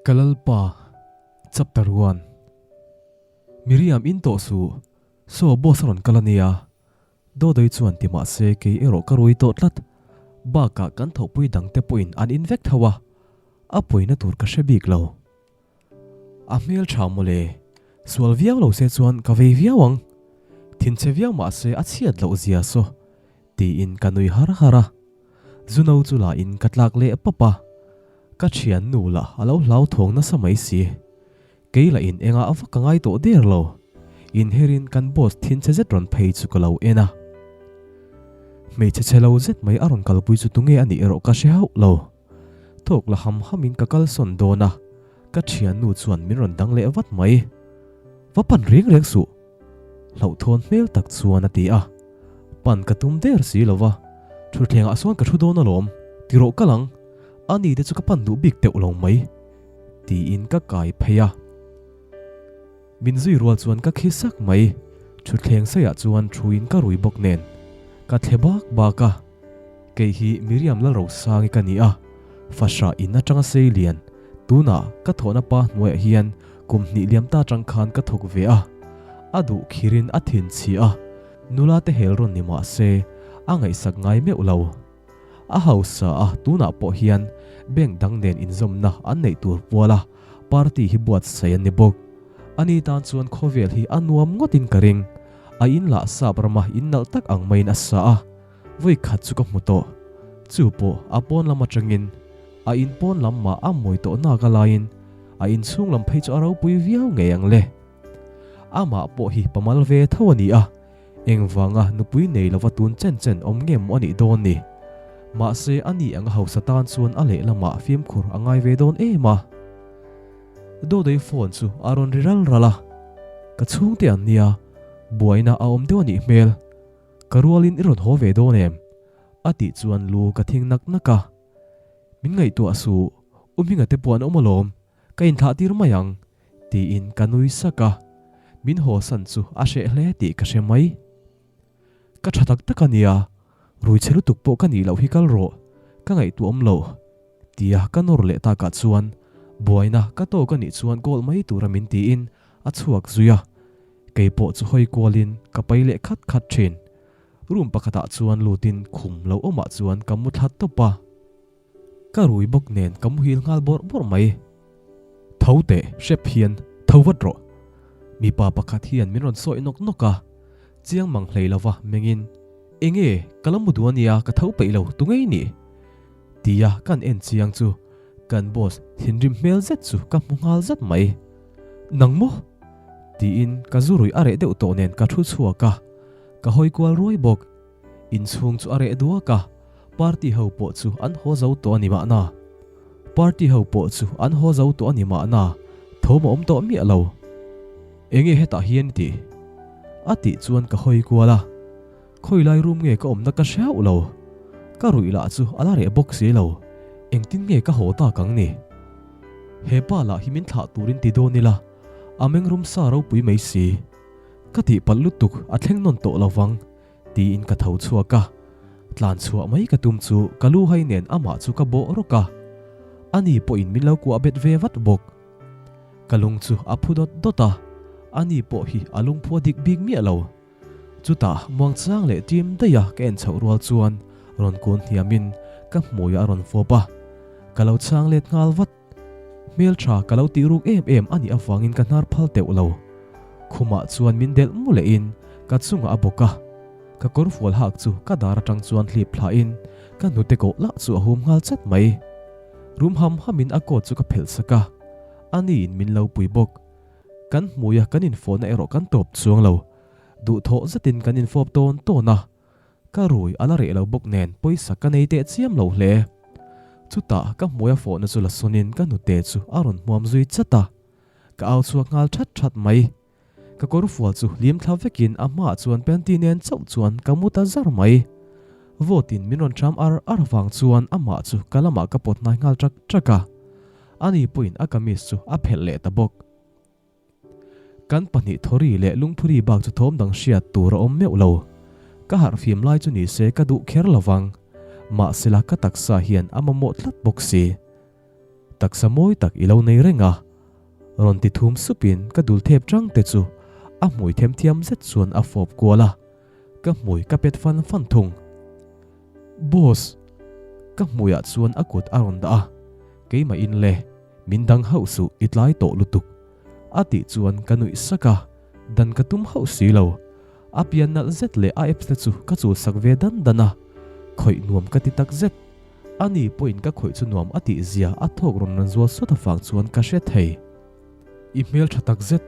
Ka Lalpa, Chapter 1 Miriam in tawh suh, saw boss a rawn kal a nia. Dodoi chuan ti mah se kei erawh ka rui tawh tlat. Bakah kan thawhpui dangte pawhin an in vek tho a, a pawina tur ka hre bik lo. A hmel tha mawle, sual viau lo se chuan ka vei viau ang. Thinchhe viau mah se a chhiat loh zia saw, tiin ka nui har har a. Zuno chu la in ka tlak leh pap a, ka thiannu lah a lo hlauthawng nasa mai si. Kei lah in engah vak ka ngai tawh der lo. Inherin kan boss thinchhe zet rawn phei chu ka lo en a. Hmeichhe chhe lo zet mai a rawn kalpui chu tunge a nih erawh ka hre hauh lo. Thawk la ham hamin ka kalsawn dawn a, ka thiannu chuan min rawn dang leh vat mai. Va pan reng reng suh! Hlauhthawn hmel tak chuan a ti a. Pan ka tum der si lo va, thutthlengah sawn ka thu dawn alawm, ti rawh kal ang, ani te chu ka pan duh bik teuh lo mai, tiin ka kai phei a. Min zui rual chuan ka khi sak mai, thutthleng saiah chuan thuin ka rui bawk nen, ka thle bak bak a. Kei hi Miriam Lalrosangi ka ni a, Fasha in atanga sei lian, tunah ka thawhna pa hnuaiah hian kum hnih liam ta atang khan ka thawk ve a. A duh khirin a thin chhi a, nula te hel rawn ni mah se a ngaihsak ngai meuh lo. A hausa a, tunah pawh hian bank dang nen inzawmna an neih tur puala party hi buatsaih an ni bawk. Ani tan chuan khawvel hi a nuam ngawtin ka ring. A in lah sap rama in nalh tak ang maiin a sa a. Vawi khat chu ka hmu tawh. Chu pawh a pawn lam atangin a in pawn lam mah a mawi tawh nak a laiin a in chhung lam phei chu a ropui viau ngei ang le. Amah pawh hi pamal ve tho a ni a, engvanga nupui nei lova tun chen chen awm nge maw a nih dawn ni. Mahse a ni ang a hausa tan chuan a lehlamah fimkhur a ngai ve dawn em a. Dodoi phone chu a rawn ri ral ral a, ka chhungte an nia, buaina a awm deuh a nih hmel. Ka rualin i rawn haw ve dawn em? A tih chuan lu ka thing nak nak a. Min ngaihtuah suh, U Hminga te pawh an awm alawm, ka inthlah tir mai ang, tiin ka nui sak a. Min haw san chu a hreh hle tih ka hre mai. Ka tha tak tak a nia, rui chhe lutuk pawh ka nih loh hi kal rawh, ka ngaihtuah awm loh, tia ka nawr leh takah chuan buaina ka tawk a nih chuan call mai tura min tiin a chhuak zui a. Kei pawh chu hawi kualin ka pai leh khat khat thin. Room pakhatah chuan lutin khum lo awmah chuan ka mu thla tawp a. Ka rui bawk nen ka muhil nghal bawrh bawrh mai. Tho teh, hrep hian tho vat rawh. Mipa pakhat hian min rawn sawi nawk nawk a. Chiang mang hlei lova mengin, Enge, ka la mu duh ania ka tho peih lo, tu ngei nih? Tia kan en chiang chu kan boss thinrim hmel zet chu ka hmu nghal zat mai. Nang maw? Tiin ka zu ruih a reh deuh tawh nen ka thu chhuak a, ka hawi kual ruai bawk. Inchhung chu a reh duak a, party ho pawh chu an haw zo tawh a ni mahna. Party ho pawh chu an haw zo tawh a ni mahna, thawm a awm tawh miah lo. Enge hetah hian i tih? A tih chuan ka hawi kual a, khawi lai room nge ka awmna ka hre hauh lo. Ka ruih lah chu a la reh bawk si lo, engtin nge ka haw tak ang ni? He pa lah hi min thlah turin ti dawn ila, a mengrum sa ropui mai si. Ka tihpalh lutuk a thleng nawn tawh lovang tiin ka tho chhuak a. Tlan chhuah mai ka tum chu ka lu hai nen amah chu ka bawh rawk a. Ani pawhin min lo kuah bet ve vat bawk. Ka lung chu a phu dawt dawt a, ani pawh hi a lungphu a dik bik miah lo. Chutah muangchang leh tim daih a ka en chhoh rual chuan rawn kun hniamin ka hmuiah a rawn fawp a. Ka lo chhang let nghal vat. Hmel tha ka lo tih ruk em em a nih avangin ka hnar phal teuh lo. Khumah chuan min delh mu lehin ka chungah a bawk a. Ka kawr fual hak chu ka dar atang chuan hlip thlahin ka hnute kawh lah chu a hum nghal chat mai. Rum ham hamin a coat chu ka phelh sak a, aniin min lo pui bawk. Kan hmuia kan infawhna erawh kan tawp chuang lo. Duhthawh zetin kan infawp tawn tawn a. Ka rui a la reh lo bawk nen pawisa ka nei teh chiam lo hle. Chutah ka hmuai a fawhna chu la sawnin ka nute chu a rawn hmuam zui chat a. Ka au chhuak nghal that that mai. Ka kawr fual chu hlim thla vekin a hmaah chuan panty nen chauh chuan ka mu ta zar mai. Vote-in min rawn ṭham ar ar vang chuan amah chu ka lamah ka pawt hnai nghal ṭak ṭak a. Ani pawhin a kamis chu a phelh leh ta bawk. Kan pahnih thawri leh lungphuri bak chu thawm dang hriat tur a awm meuh lo. Ka harh fim lai chu ni se ka duh kher lo vang. Mahsela ka taksa hian a mamawh tlat bawk si. Taksa mawi tak i lo nei reng a, rawn ti thum supin ka dul thep chang te chu a hmui themthiam zet chuan a fawp kual a, ka hmui ka pet fan fan thung. Boss! Ka hmuiah chuan a kut a rawn dah a, keimah in le, min dang hauh suh i tlai tawh lutuk. A tih chuan ka nuih sak a, dan ka tum hauh si lo. A pian nalh zet leh a apps te chu ka chul sak ve dan dan a, khawih nuam ka ti tak zet. Ani pawhin ka khawih chu nuam a tih zia a thawk rawn rawn zual sawt avang chuan ka hre thei. I hmel tha tak zet,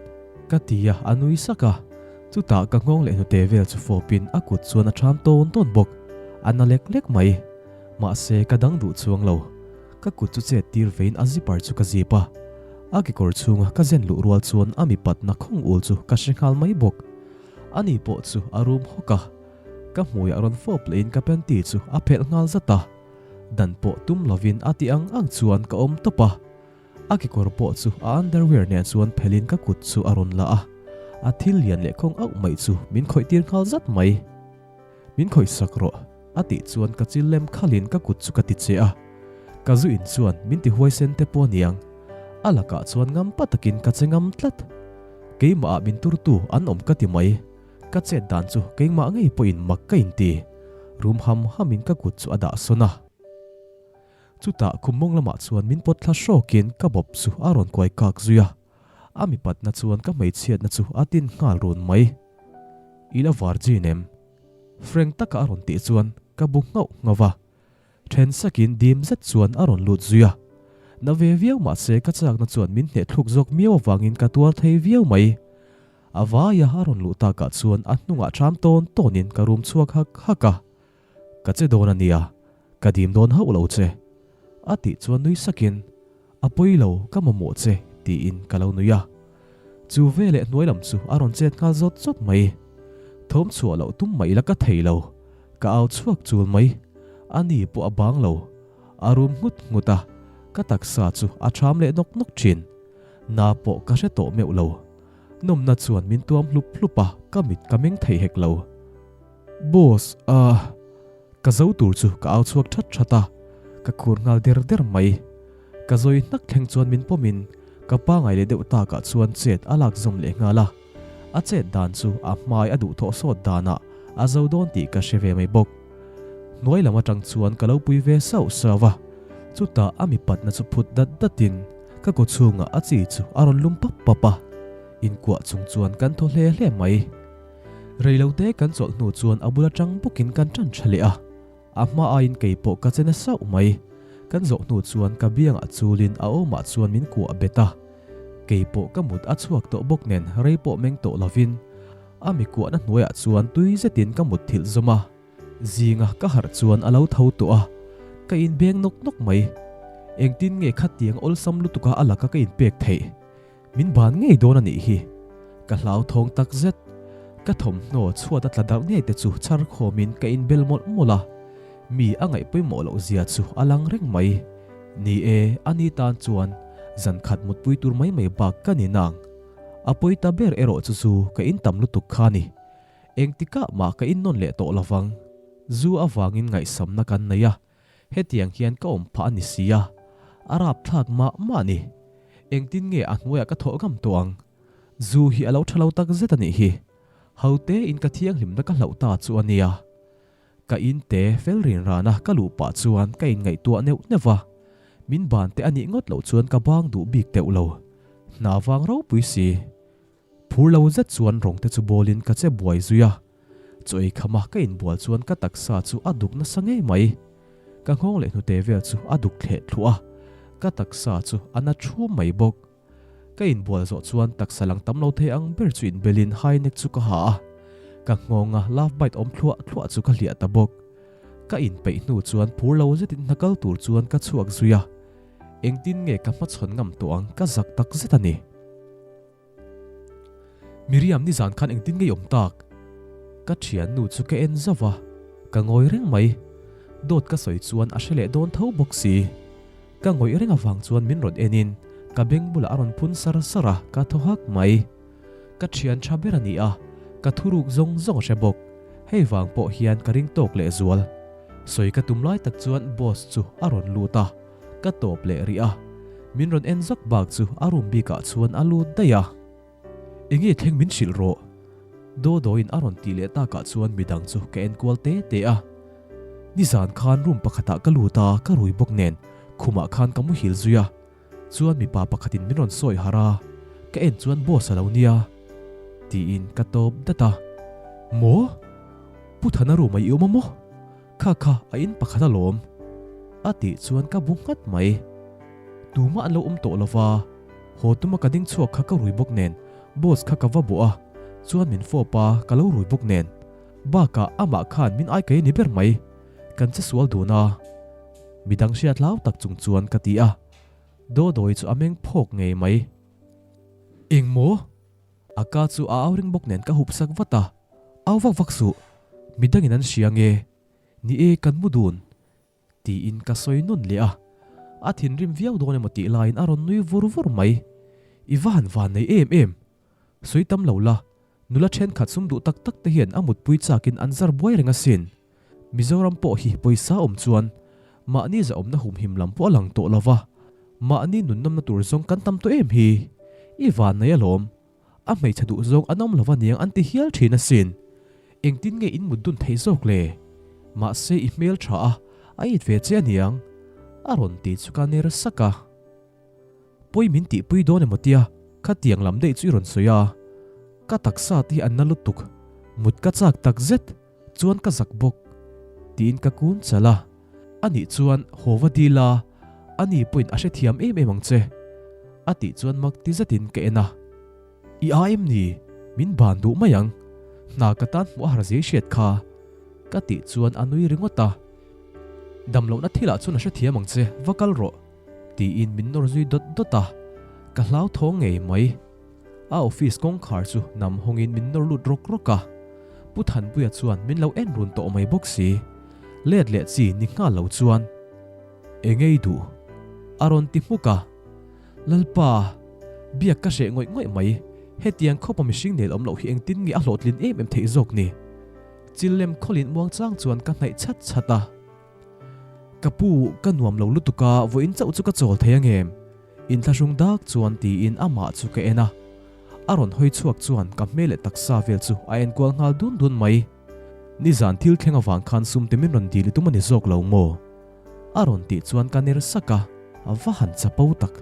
ka ti a, a nui sak a. Chutah ka nghawng leh hnute vel chu fawpin a kut chuan a ṭham tawn tawn bawk. A na lek lek mai. Mahse ka dang duh chuang lo. Ka kut chu chet tir vein a zipper chu ka zip a. A kekawr chhunga ka zen luh rual chuan a mipatna khawng ul chu ka hre nghal mai bawk. Ani pawh chu a rum hawk a. Ka hmuiah rawn fawp lehin ka panty chu a phelh nghal zat a. Dan pawh tum lovin a ti ang ang chuan ka awm tawp a. A kekawr pawh chu a underwear nen chuan phelhin ka kut chu a rawn la a, a thil lian leh khawng auh mai chu min khawih tir nghal zat mai. Min khawih sak rawh, a tih chuan ka chil lem khalhin ka kut chu ka ti che a. Ka zu in chuan min ti huaisen te pawh aniang, a lakah chuan ngam pa takin ka che ngam tlat. Keimah ah min turtu an awm ka ti mai, ka chet dan chu keimah ngei pawhin mak ka inti. Rum ham hamin ka kut chu a dah sawn a. Chutah khum mawng lamah chuan min pawt thla hrawkin ka bawp chu a rawn kuai kak zui a, a mipatna chuan ka hmeichhiatna chu a tin nghal run mai. I la virgin em? Frank taka a rawn tih chuan ka bu nghauh nghauh a, then sakin dim zet chuan a rawn lut zui a. Na ve viau mahse ka chakna chuan min hneh thluk zawk miau avangin ka tuar thei viau mai. A vaia a rawn luh takah chuan a hnungah ṭham tawn tawnin ka rum chhuak hak hak a. Ka che dawn a nia, ka dim dawn hauh lo che. A tih chuan nui sakin, A pawi lo, ka mamawh che, tiin ka lo nui a. Chu veleh hnuai lam chu a rawn chet nghal zawt zawt mai. Thawm chhuah loh tum mai ila ka thei lo, ka au chhuak chul mai. A ni pawh a bang lo, a rum nghut nghut a, ka taksa chu a ṭham leh nawk nawk ṭhin. Na pawh ka hre tawh meuh lo. Nawmna chuan min tuam hlup hlup a, ka mit ka meng thei hek lo. Boss, ah. Ka zo tur chu ka au chhuak that that a, ka khur nghal der der mai. Ka zawi hnak thleng chuan min pawmin ka pangai leh deuh takah chuan chet a lak zawm leh nghal a. A chet dan chu a hmai a duhthawh sawt danah a zo dawn tih ka hre ve mai bawk. Hnuai lam atang chuan ka lo pui ve sauh sauh a, chutah a mipatna chu phut dat datin ka kawchhungah a chi chu a rawn lum pap pap a, inkuah chung chuan kan thaw hle hle mai. Reilote kan chawlh hnu chuan a bula tang bawkin kan tan tha leh a, a hma aiin kei pawh ka che na sauh mai. Kan zawh hnu chuan ka biangah chulin a awmah chuan min kuah bet a, kei pawh ka mut a chhuak tawh bawk nen rei pawh meng tawh lovin a mi kuahna hnuaiah chuan tui zetin ka mut thilh zawm a. Zinga ka harh chuan a lo tho tawh a, ka inbeng nawk nawk mai. Engtin nge khatiang awlsam lutuka a laka ka inpek theih? Min ban ngei dawn a nih hi. Ka hlauthawng tak zet. Ka thawmhnaw chhuat a tla darh ngei te chu chhar khawmin ka inbel mawlh mawlh a. Mi a ngaih pawimawh loh zia chu a lang reng mai. Ni e, a ni tan chuan zan khat mutpui tur mai mai bak ka ni nang. A pawi ta ber erawh chu zu ka in tam lutuk kha ni. Engtikah mah ka innawn leh tawh lovang. Zu avangin ngaihsamna kan nei a. Hetiang hian ka awm phah a ni si a, a rapthlak mah mah a ni. Engtin nge a hnuaiah ka thawh ngam tawh ang? Zu hi a lo tha lo tak zet a nih hi. Hote in ka thianghlimna ka hlauh ta chu a nia. Ka in te fel rin rana ka luh pah chuan ka inngaihtuah neuh neuh va, min ban te a nih ngawt loh chuan ka bang duh bik teuh lo. Hna vang ropui si. Phur lo zet chuan rawng te chu bawlin ka che buai zui a, chaw ei khama ka inbual chuan ka taksa chu a duk nasa ngei mai. Ka nghawng leh hnute vel chu a duk thleh thluah a, ka taksa chu a na thum mai bawk. Ka inbual zawh chuan taksa lang tam lo thei ang ber chu inbelin high neck chu ka ha a, ka nghawnga love bite awm thluah thluah chu ka hliah ta bawk. Ka inpeih hnu chuan phur lo zetin hna kal tur chuan ka chhuak zui a, engtin nge ka hmachhawn ngam tawh ang ka zak tak zet a ni. Miriam nizan khan engtin nge i awm tak? Ka thiannu chu ka en zauh a, ka ngawi reng mai. Dawt ka sawi chuan a hre leh dawn tho bawk si. Ka ngawih reng avang chuan min rawn enin ka beng bulah a rawn phun sar sar a, ka thaw hak mai. Ka thian tha ber a ni a, ka thuruk zawng zawng a hre bawk. Hei vang pawh hian ka ring tawk lehzual. Sawi ka tum lai tak chuan boss chu a rawn lut a. Ka tawp leh rih a. Min rawn en zak bak chu a room bikah chuan a lut daih a. Enge thleng min hrilh rawh? Dodoin a rawn tih leh takah chuan midang chu ka en kual te te a. Nizan khan room pakhatah ka lut a, ka rui bawk nen khumah khan ka muhil zui a. Chuan mipa pakhatin min rawn sawi harh a, ka en chuan boss a lo nia tiin ka tawp dat a. Maw? Pu Thana room ah i awm a maw? Kha kha a in pakhat alawm a tih chuan ka bu nghat mai. Tumah an lo awm tawh lova, haw tuma ka ding chhuak kha ka rui bawk nen boss kha ka va bawh a, chuan min fawp a ka lo rui bawk nen. Bakah amah khan min ai kai a ni ber mai, kan che sual dun a. Midang hriat hlau tak chung chuan ka ti a, Dodawi chu a meng phawk ngei mai. Engmaw? A ka chu a au ring bawk nen ka hup sak vat a, Au vak vak suh, midangin an hria nge? Ni e, kan mu dun. Tiin ka sawi nawn leh a, a thinrim viau dawn emaw tih laiin a rawn nui vur vur mai. I va han van nei em em. Sawi tam lo la, nula thenkhat sum duh tak tak te hian a mutpui chakin an zar buai reng asin. Mizoram pawh hi pawisa awm chuan mahni zahawmna humhim lam pawh a lang tawh lo va, mahni nunnawmna tur zawng kan tam tawh em hi? I vannei alawm, a hmeichhe duh zawng an awm lo va niang an ti hial thin asin. Engtin nge in mut dun theih zawk le? Mahse i hmel tha a, a it ve che aniang, a rawn ti chu ka ner sak a. Pawi min tihpui dawn emaw tia khatiang lam daih chu i rawn sawi a, ka taksa te hi an na lutuk, mut ka chak tak zet. Chuan ka zak bawk tiin ka kun chal a, anih chuan haw va dil a, ani pawhin a hrethiam em em ang che a tih chuan mak ti zetin ka en a, I a em ni? Min ban duh mai ang, hna ka tan hmuh a har zia i hriat kha ka tih chuan a nui ringawt a, Damlohna thilah chuan a hrethiam ang che, va kal rawh tiin min nawr zui dawt dawt a, ka hlauthawng ngei mai. A office kawngkhar chu nam hawngin min nawr lut rawk rawk a, Pu Thanpuia chuan min lo en run tawh mai bawk si. Let leh chi ni nghal lo chuan, Eng ei duh? a rawn ti hmuk a. Lalpa, biak ka hreh ngawih ngawih mai, hetiang khawpa mihring nel awm loh hi engtin nge a hlawhtlin em em theih zawk ni? Chil lem khawlin muang chang chuan ka hnaih chhat chhat a. Ka pu, ka nuam lo lutuk a, vawiin chauh chu ka chawl thei angem? Inthlahrung dak chuan tiin amah chu ka en a, a rawn hawi chhuak chuan ka hmel leh taksa vel chu a enkual nghal dun dun mai. Nizan thil thleng avang khan sum te min rawn dil i tum a ni zawk lo maw? A rawn tih chuan ka ner sak a, a va han chapo tak.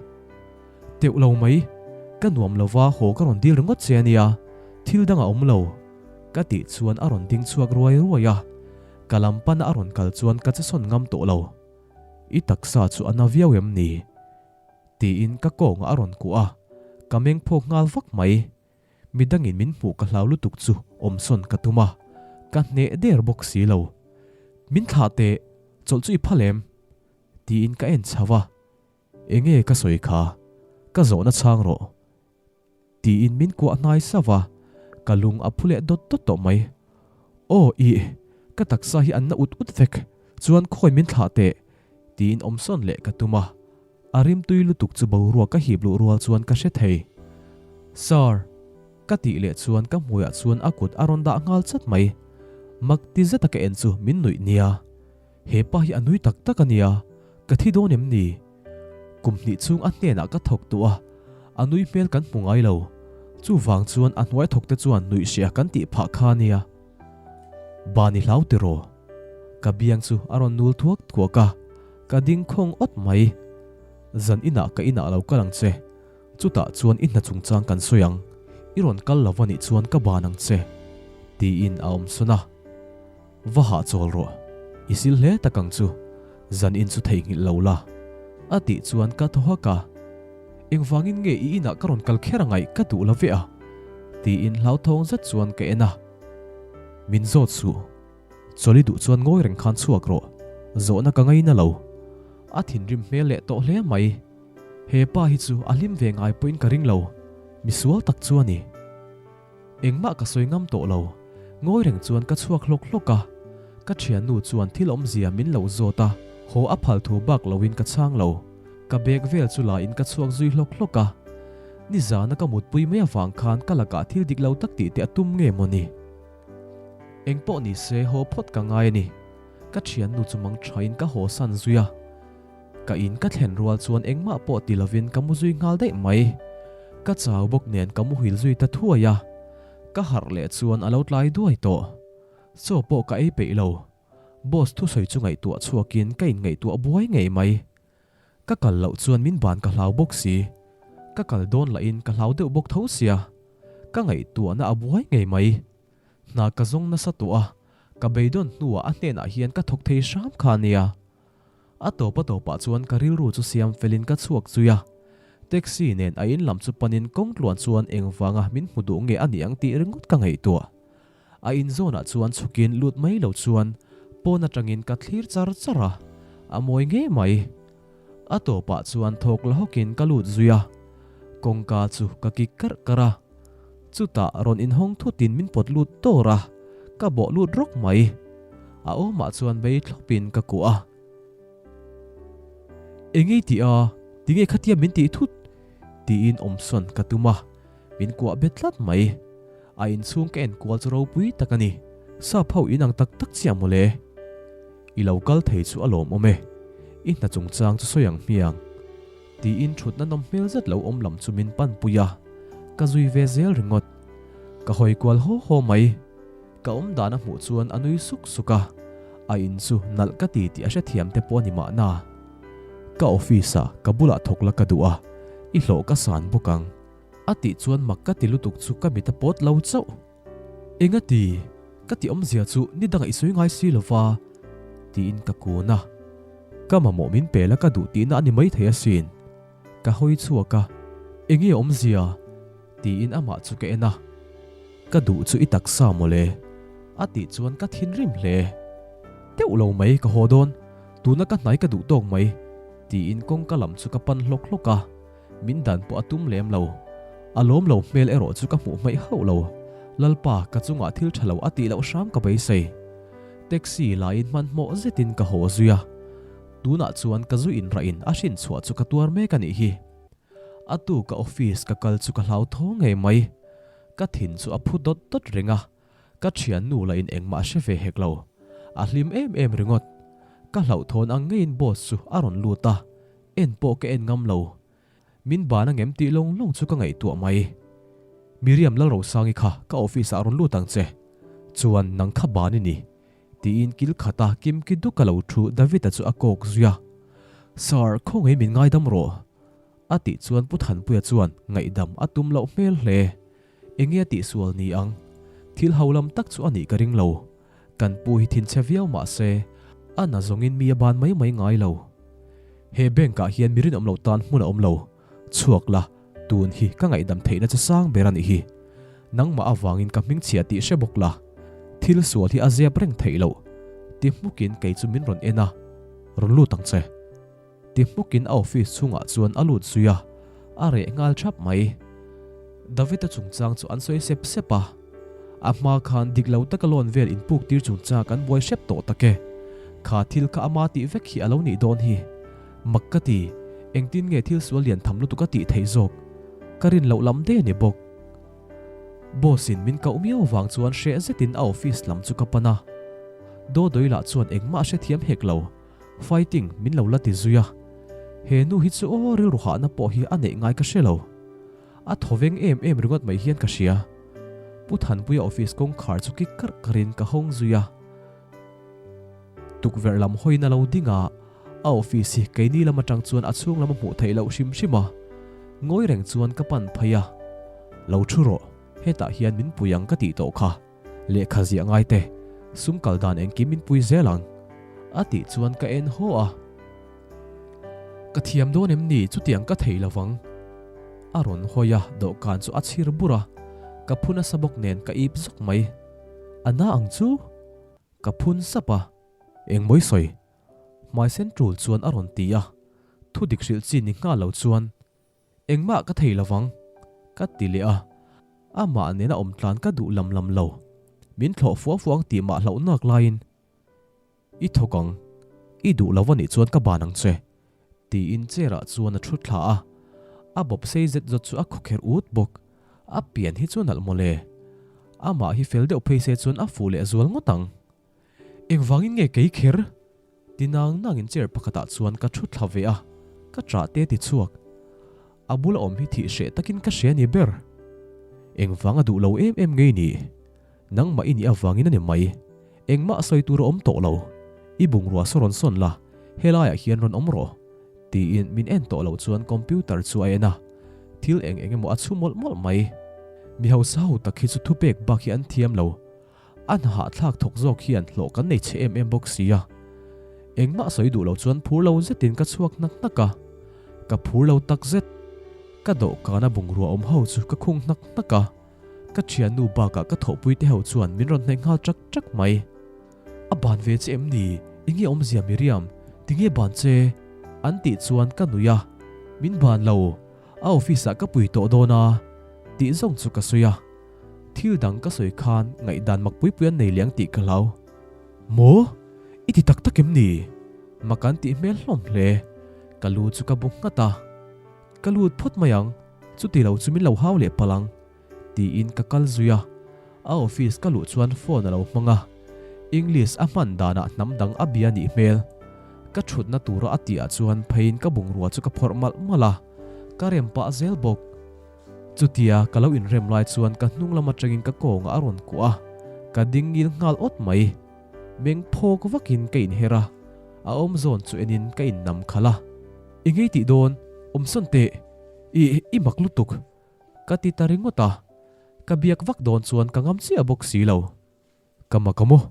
Teuh lo mai, ka nuam lova haw ka rawn dil ringawt che a nia, thil dang a awm lo. Ka tih chuan a rawn ding chhuak ruai ruai a, ka lam pana a rawn kal chuan ka che sawn ngam tawh lo. I taksa chu a na viau em ni? Tiin ka kawngah a rawn kuah a, ka meng phawk nghal vak mai. Midangin min hmuh ka hlau lutuk chu awmsawn ka tum a, ka hneh der bawk si lo. Min thlah teh, chawlh chu i phal em? Tiin ka en chho a, Enge ka sawi kha? Ka zawhna chhang rawh. Tiin min kuah hnai sauh a, ka lung a phu leh dawt dawt tawh mai. Aw ih, ka taksa hi an na ut ut vek, chuan khawi min thlah teh, tiin awmsawn leh ka tum a. A rimtui lutuk chu boruak ka hip luh rual chuan ka hre thei. Sir, ka tih leh chuan ka hmuiah chuan a kut a rawn dah nghal chat mai. Mak ti zeta ka en chu min nuih nia. He pa hi a nui tak tak a nia, ka thi dawn em ni? Kum hnih chhung a hnenah ka thawk tawh a, a nui hmel kan hmu ngai lo. Chuvang chuan a hnuai thawk te chuan nuih hria kan tih phah kha a nia. Ban i hlau tiraw? Ka biang chu a rawn nul thuak thuak a, ka ding khawng awt mai. Zan inah ka inah lo kal ang che. Chutah chuan i hna chungchang kan sawi ang, i rawn kal lo anih chuan ka ban ang che, tiin a awm sawn a. Va hahchawl rawh, i sil hle tak ang chu, zan in chu theihnghilh lo la, a tih chuan ka thaw hak a. Engvangin nge i inah ka rawn kal kher angaih ka duh lo ve a? tiin hlauthawng zet chuan ka en a. Min zawt suh, chawlh i duh chuan ngawi reng khan chhuak rawh, zawhna ka ngaina lo. A thinrim hmel leh tawh hle mai. He pa hi chu a hlim ve ngai pawhin ka ring lo, misual tak chu a ni. Engmah ka sawi ngam tawh lo, ngawi reng chuan ka chhuak hlawk hlawk a. Ka thiannu chuan thil awmzia min lo zawt a, haw a phal thu bak loin ka chhang lo. Ka bag vel chu la in ka chhuak zui hlawk hlawk a. Nizana ka mutpui mai avang khan ka lakah thil dik lo tak tih te a tum nge maw ni? Engpawh ni se haw phawt ka ngai a ni. Ka thiannu chu mang thain ka haw san zui a. Ka in ka thlen rual chuan engmah pawh ti lovin ka mu zui nghal daih mai. Ka chau bawk nen ka muhil zui ta thuai a. Ka harh leh chuan a lo tlai duai tawh. Chaw pawh ka ei peih lo. Boss thusawi chu ngaihtuah chhuakin ka inngaihtuah buai ngei mai. Ka kal loh chuan min ban ka hlau bawk si. Ka kal dawn lahin ka hlau deuh bawk tho sia. Ka ngaihtuahna a buai ngei mai. Hna ka zawng nasa tawh a, ka beidawn hnuah a hnenah hian ka thawk thei hram kha ania. A tawp a tawpah chuan ka rilru chu siam felin ka chhuak zui a. Taxi nen a in lam chu panin kawng tluan chuan engvanga min hmu duh nge a ni ang tih ringawt ka ngaihtuah. A in zawnah chuan chhukin lut mai lo chuan pawn atangin ka thlir char char a, a mawi ngei mai. A tawpah chuan thawk la hawkin ka lut zui a, kawngka chu ka kik karh karh a. Chutah rawn inhawng thutin min pawt lut dawr a, ka bawh lut rawk mai. A awmah chuan bei thlawpin ka kuah a. Engei tih a, tinge khatia min tih thut? tiin awmsawn ka tum a, min kuah bet tlat mai. A inchhung ka enkual chu ropui tak a ni. Sap ho inang tak tak chiah mawle. I lo kal thei chu a lawmawm e. I hna chungchang chu sawi ang hmiang. Tiin thutna nawm hmel zet lo awm lam chu min panpui a, ka zui ve zel ringawt. Ka hawi kual haw haw mai. Ka awm dan a hmuh chuan a nui suk suk a, a in chu nalh ka ti tih a hrethiam te pawh a ni mahna. Ka office ah ka bulah thawk la ka duh a, i hlawh ka san bawk ang. A tih chuan mak ka ti lutuk chu ka mit a pawt lo chauh. Enga ti? Ka ti awmzia chu ni dangah i sawi ngai si lova, tiin ka kun a. Ka mamawh min pe la ka duh tihna a ni maithei asin. Ka hawi chhuak a, Enge awmzia? tiin amah chu ka en a. Ka duh chu i taksa mawle, a tih chuan ka thinrim hle. Teuh lo mai ka haw dawn, tuna ka hnai ka duh tawk mai, tiin kawngka lam chu ka pan hlawk hlawk a. Min dan pawh a tum lem lo. A lawm lo hmel erawh chu ka hmuh hmaih hauh lo. Lalpa, ka chungah thil tha lo a tih loh hram ka beisei. Taxi laiin hmanhmawh zetin ka haw zui a. Tunah chuan ka zu inrah in a hrin chhuah chu ka tuar mek a nih hi. A tu ka office ka kal chu ka hlau tho ngei mai. Ka thin chu a phu dawt dawt reng a. Ka thiannu lah in engmah a hre ve hek lo. A hlim em em ringawt. Ka hlauhthawn ang ngeiin boss chu a rawn lut a. En pawh ka en ngam lo. Min ban a ngem tih lawng lawng chu ka ngaihtuah mai. Miriam Lalrosangi kha ka office ah rawn lut ang che. Chuan nang kha ban i ni. Tiin kil khata kimki duka lo thu David-a chu a kawk zui a. Sir, khawngaih min ngaidam rawh. A tih chuan Pu Thanpuia chuan ngaihdam a tum loh hmel hle. Enge a tihsual ni ang? Thil ho lam tak chu a nih ka ring lo. Kan pu hi thinchhe viau mah se, a na zawngin mi a ban mai mai ngai lo. He bank ah hian mi rinawm lo tan hmun a awm lo. Chhuak la, tun hi ka ngaihdam theihna chu sang ber a nih hi. Nangmah avangin ka hmingchhia tih hre bawk la. Thil sual hi a zep reng theih loh. Ti hmukin kei chu min rawn en a, Rawn lut ang che. Ti hmukin a office chhungah chuan a lut zui a, a reh nghal thap mai. David-a chungchang chu an sawi sep sep a, a hma khan dik lo taka loan vel inpuk tir chungchang kan buai hrep tawh tak e. Kha thil kha ama tih vek hi a lo nih dawn hi. Mak ka ti, engtin nge thil sual lian tham lutuk a tih theih zawk? Ka rin loh lam daih a ni bawk. Boss in min koh miau vang chuan hreh zetin a office lam chu ka pan a. Dawdawii lah chuan engmah a hrethiam hek lo. Fighting min lo la ti zui a, he nu hi chu aw rilru hahna pawh hi a neih ngai ka hre lo. A thawveng em em ringawt mai hian ka hria. Pu Thanpuia office kawngkhar chu kik karh karhin ka hawng zui a. Tukverh lam hawiin a lo ding a, a office hi keini lam atang chuan a chhung lam a hmuh theih loh hrim hrim a. Ngawi reng chuan ka pan phei a, Lo thu rawh, hetah hian min pui ang ka tih tawh kha. Lehkha ziah ngai te, sum kal dan engkim min pui zel ang. A tih chuan ka en haw a. Ka thiam dawn em ni chutiang ka thei lovang. A rawn hawi a, dawhkan chu a chhir bur a. Ka phu nasa bawk nen ka ip zawk mai. A na ang chu? Ka phun sap a. Engmawi sawi? Hmai sen tul chuan a rawn ti a. Thudik hrilh chi ni nghal lo chuan Engmah ka thei lovang, ka ti leh a. Amah nena awm tlan ka duh lam lam lo. Min thlawh fua fua ang tih mah hlauh nak laiin, I thawk ang, i duh lo anih chuan ka ban ang che, tiin chair ah chuan a thu thla a. A bawp sei zet zawt chu a khawkherh ut bawk. A pian hi chu nalh mawle. Amah hi fel deuh phei se chuan a fuh leh zual ngawt ang. Engvangin nge kei kher? Ti nang nangin chair pakhatah chuan ka thu thla ve a, ka ṭah te ti chhuak. A bula awm hi thih hreh takin ka hria ni ber. Engvang a duh lo em em ngei ni? Nangmah i nih avangin a ni mai. Engmah sawi tur a awm tawh lo. I bungrua saw rawn sawn la, helaiah hian rawn awm rawh. Tiin min en tawh loh chuan computer chu a en a, thil eng eng emaw a chhu mawlh mawlh mai. Mi hausa ho tak hi chu thupek bak hi an thiam lo. A hna hahthlak thawk zawk hian hlawh kan nei chhe em em bawk si a. Engmah sawi duh lo chuan phur lo zetin ka chhuak hnak hnak a. Ka phur lo tak zet. Ka dawhkana bungrua awm ho chu ka khung hnak hnak a. Ka thiannu bakah ka thawhpui te ho chuan min rawn hnaih nghal chak chak mai. A ban ve che em ni? Enge awmzia Miriam? Tinge ban che? An tih chuan ka nui a. Min ban lo. A office ah ka pui tawh dawn a. Tih zawng chu ka sawi a. Thil dang ka sawi khan ngaihdan mak pui pui an nei liang tih ka hlau. Maw? I ti tak tak em ni? Mak an tih hmel hlawm hle. Ka lu chu ka bu nghat a. Ka lut phawt mai ang, chuti lo chu min lo hau leh palh ang, tiin ka kal zui a. A office ka luh chuan phone a lo hmang a. English a hman danah hnam dang a bia nih hmel. Ka thutna tura a tihah chuan pheiin ka bungrua chu ka phawrh malh malh a, ka rem pah zel bawk. Chutia ka lo inrem lai chuan ka hnung lam atangin ka kawngah a rawn kuah a, ka ding ngil nghal awt mai. Meng phawk vakin ka inher a, a awm zawn chu enin ka innam khalh a. I ngei tih dawn, awm sawn teh, i i mak lutuk. Ka ti ta ringawt a, ka biak vak dawn chuan ka ngam chiah bawk si lo. Ka mak a maw?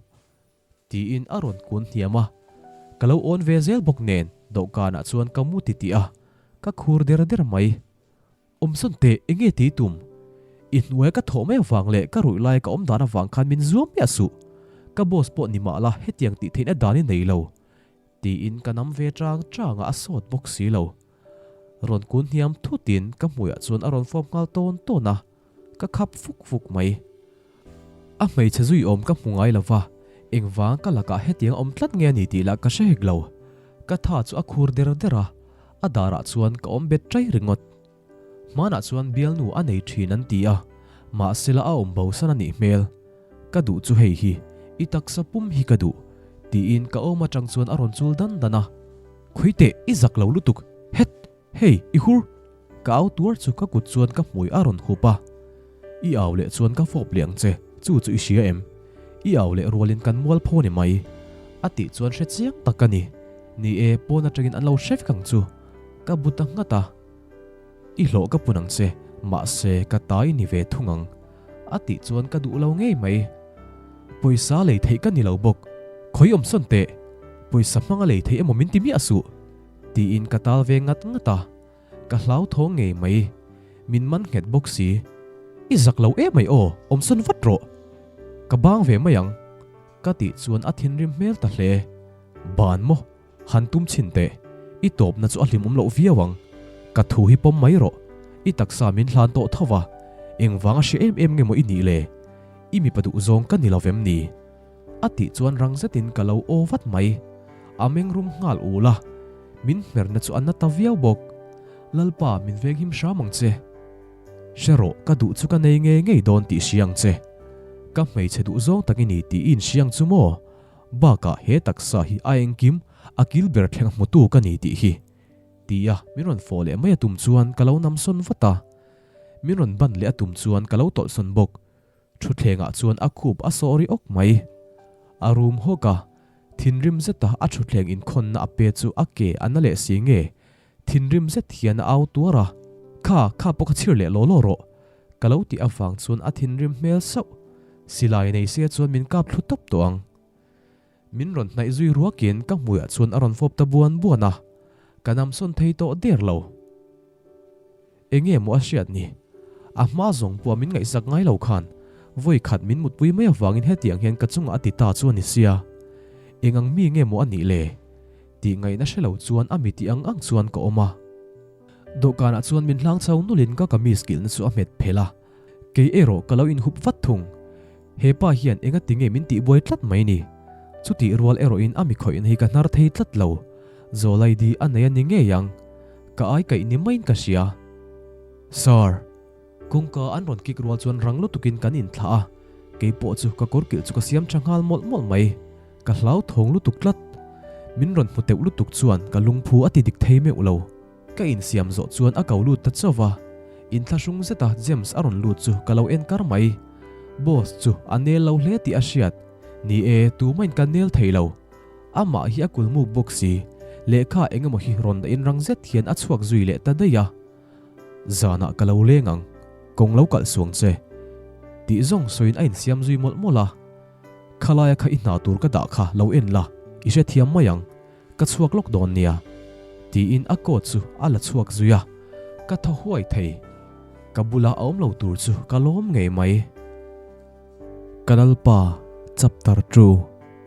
Tiin a rawn kun hniam a, ka lo awn ve zel bawk nen dawhkanah chuan ka mu ti tih a, ka khur der der mai. Awm sawn teh, enge ti tum? I hnuai ka thawh mai avang leh ka ruih lai ka awm dan avang khan min zuam miah suh. Ka boss pawh ni mah la hetiang tih theihna dan i nei lo. Tiin ka nam ve chang chang a, a sawt bawk si lo. Rawn kun hniam thutin ka hmuiah chuan a rawn fawp nghal tawn tawn a, ka khap fuk fuk mai. A hmeichhe zui awm ka hmu ngai lo va, engvang ka lakah hetiang a awm tlat nge a ni tih lah ka hre hek lo. Ka tha chu a khur der der a, a darah chuan ka awm bet ṭai ringawt. Hmanah chuan bialnu a nei ṭhin an ti a, mahsela a awm bosan a nih hmel. Ka duh chu hei hi, i taksa pum hi ka duh, tiin ka awm aṭang chuan a rawn chul dan dan a. Khawi teh, i zak lo lutuk, het! Hei, i hur! Ka au tuar chu ka kut chuan ka hmui a rawn hup a. I au leh chuan ka fawp leh ang che, chu chu i hria em? I au leh rualin kan mual pho ni mai. A tih chuan hre chiang tak ka ni. Ni e, pawn atangin an lo hre vek ang chu. Ka bu ta nghat a. I hlawh ka pun ang che, mahse ka ta i ni ve thung ang. A tih chuan ka duh lo ngei mai. Pawisa lei theih ka ni lo bawk. Khawi awm sawn teh. Pawisa hmanga lei theih emaw min ti miah suh. Tiin ka tal ve ngat ngat a, ka hlauthawng ngei mai. Min man nghet bawk si. I zak lo em mai aw, awmsawn vat rawh. Ka bang ve mai ang. Ka tih chuan a thinrim hmel ta hle. Ban maw? Han tum chhin teh. I tawpna chu a hlimawm loh viau ang. Ka thu hi pawm mai rawh. I taksa min hlan tawh tho va, engvang a hre em em nge maw i nih le? I mipa duhzawng ka ni lo vem ni? A tih chuan rang zetin ka lo aw vat mai. A meng rum nghal ul a, min hmerna chu a na ta viau bawk. Lalpa min venghim hram ang che. Hre rawh, ka duh chu ka nei ngei ngei dawn tih hria ang che. Ka hmeichhe duh zawng tak i ni tih i inhria ang chu maw? Bakah he taksa hi a engkim, a kil ber thleng hmutu ka ni tih hi. Tia min rawn fawh leh mai a tum chuan ka lo namsawn vat a. Min rawn ban leh a tum chuan ka lo tawlhsawn bawk. Thutthlengah chuan a khup a sawh ri awk mai. A rum hawk a, thinrim zeta a thutthleng inkhawnna a pe chu a ke a na leh si nge, thinrim zet hian a au tuar a, Kha, kha pawh kha chhir leh law law rawh, ka lo tih avang chuan a thinrim hmel sauh. Silai nei se chuan min kap thlu tawp tawh ang. Min rawn hnaih zui ruakin ka hmuiah chuan a rawn fawp ta buan buan a, ka namsawn thei tawh der lo. Enge maw a hriat ni? A hma zawng pawh min ngaihsak ngai lo khan vawi khat min mutpui mai avangin hetiang hian ka chungah a ti ta chu a ni sia. Eng ang mi nge maw a nih le? Tih ngaihna hre lo chuan a mi tih ang ang chuan ka awm a. Dawhkanah chuan min hlang chho nulin ka kamis kilhna chu a hmet phelh a. Kei erawh ka lo inhup vat thung. He pa hian enga ti nge min tihbuai tlat mai ni? Chutih rual erawhin a mi khawihna hi ka hnar thei tlat lo. Zawlaidi a nei a ni ngei ang. Ka ai kaih ni maiin ka hria. Sir. Kawngka an rawn kik rual chuan rang lutukin kan inthlah a, keipawh chu ka kawr kilh chu ka siam tha nghal mawlh mawlh mai. Ka hlauthawng lutuk tlat. Min rawn hmu teuh lutuk chuan ka lungphu a ti dik thei meuh lo. Ka insiam zawh chuan a ko lut ta chauh a, inthlahrung zeta James a rawn lut chu ka lo en kar mai. Boss chu a nel lo hle tih a hriat. Ni e, tumahin ka nel thei lo. Amah hi a kulmuk bawk si. Lehkha eng emaw hi rawn dahin rang zet hian a chhuak zui leh ta daih a. Zanah ka lo leng ang, kawng lo kalh suang che. Tih zawng sawiin a insiam zui mawlh mawlh a. Khalaia kha i hna tur ka dah kha lo en la, i hrethiam mai ang. Ka chhuak lawk dawn nia. Tiin a coat chu a la chhuak zui a, ka thaw huai thei. Ka bula a awm lo tur chu ka lawm ngei mai. Ka Lalpa, Chapter ii,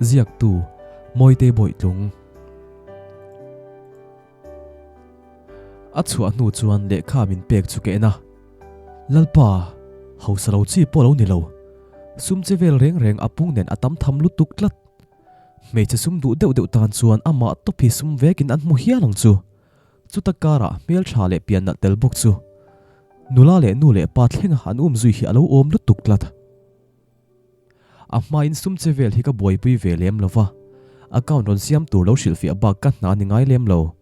Ziaktu, Mawite Bawitlung. A chhuah hnu chuan lehkha min pek chu ka en a, Lalpa, hausa lo chi pawh lo ni lo. Sum che vel reng reng a pung nen a tam tham lutuk tlat. Hmeichhe sum duh deuh deuh tan chuan amah tawp hi sum vekin an hmu hial ang chu. Chuta karah hmeltha leh pian nalh tel bawk chu nula leh nu leh pa thlenga an um zui hi a lo awm lutuk tlat. A hmain sum che vel hi ka buaipui ve lem lo va, account rawn siam tur lo hrilhfiah bak ka hna ni ngai lem lo.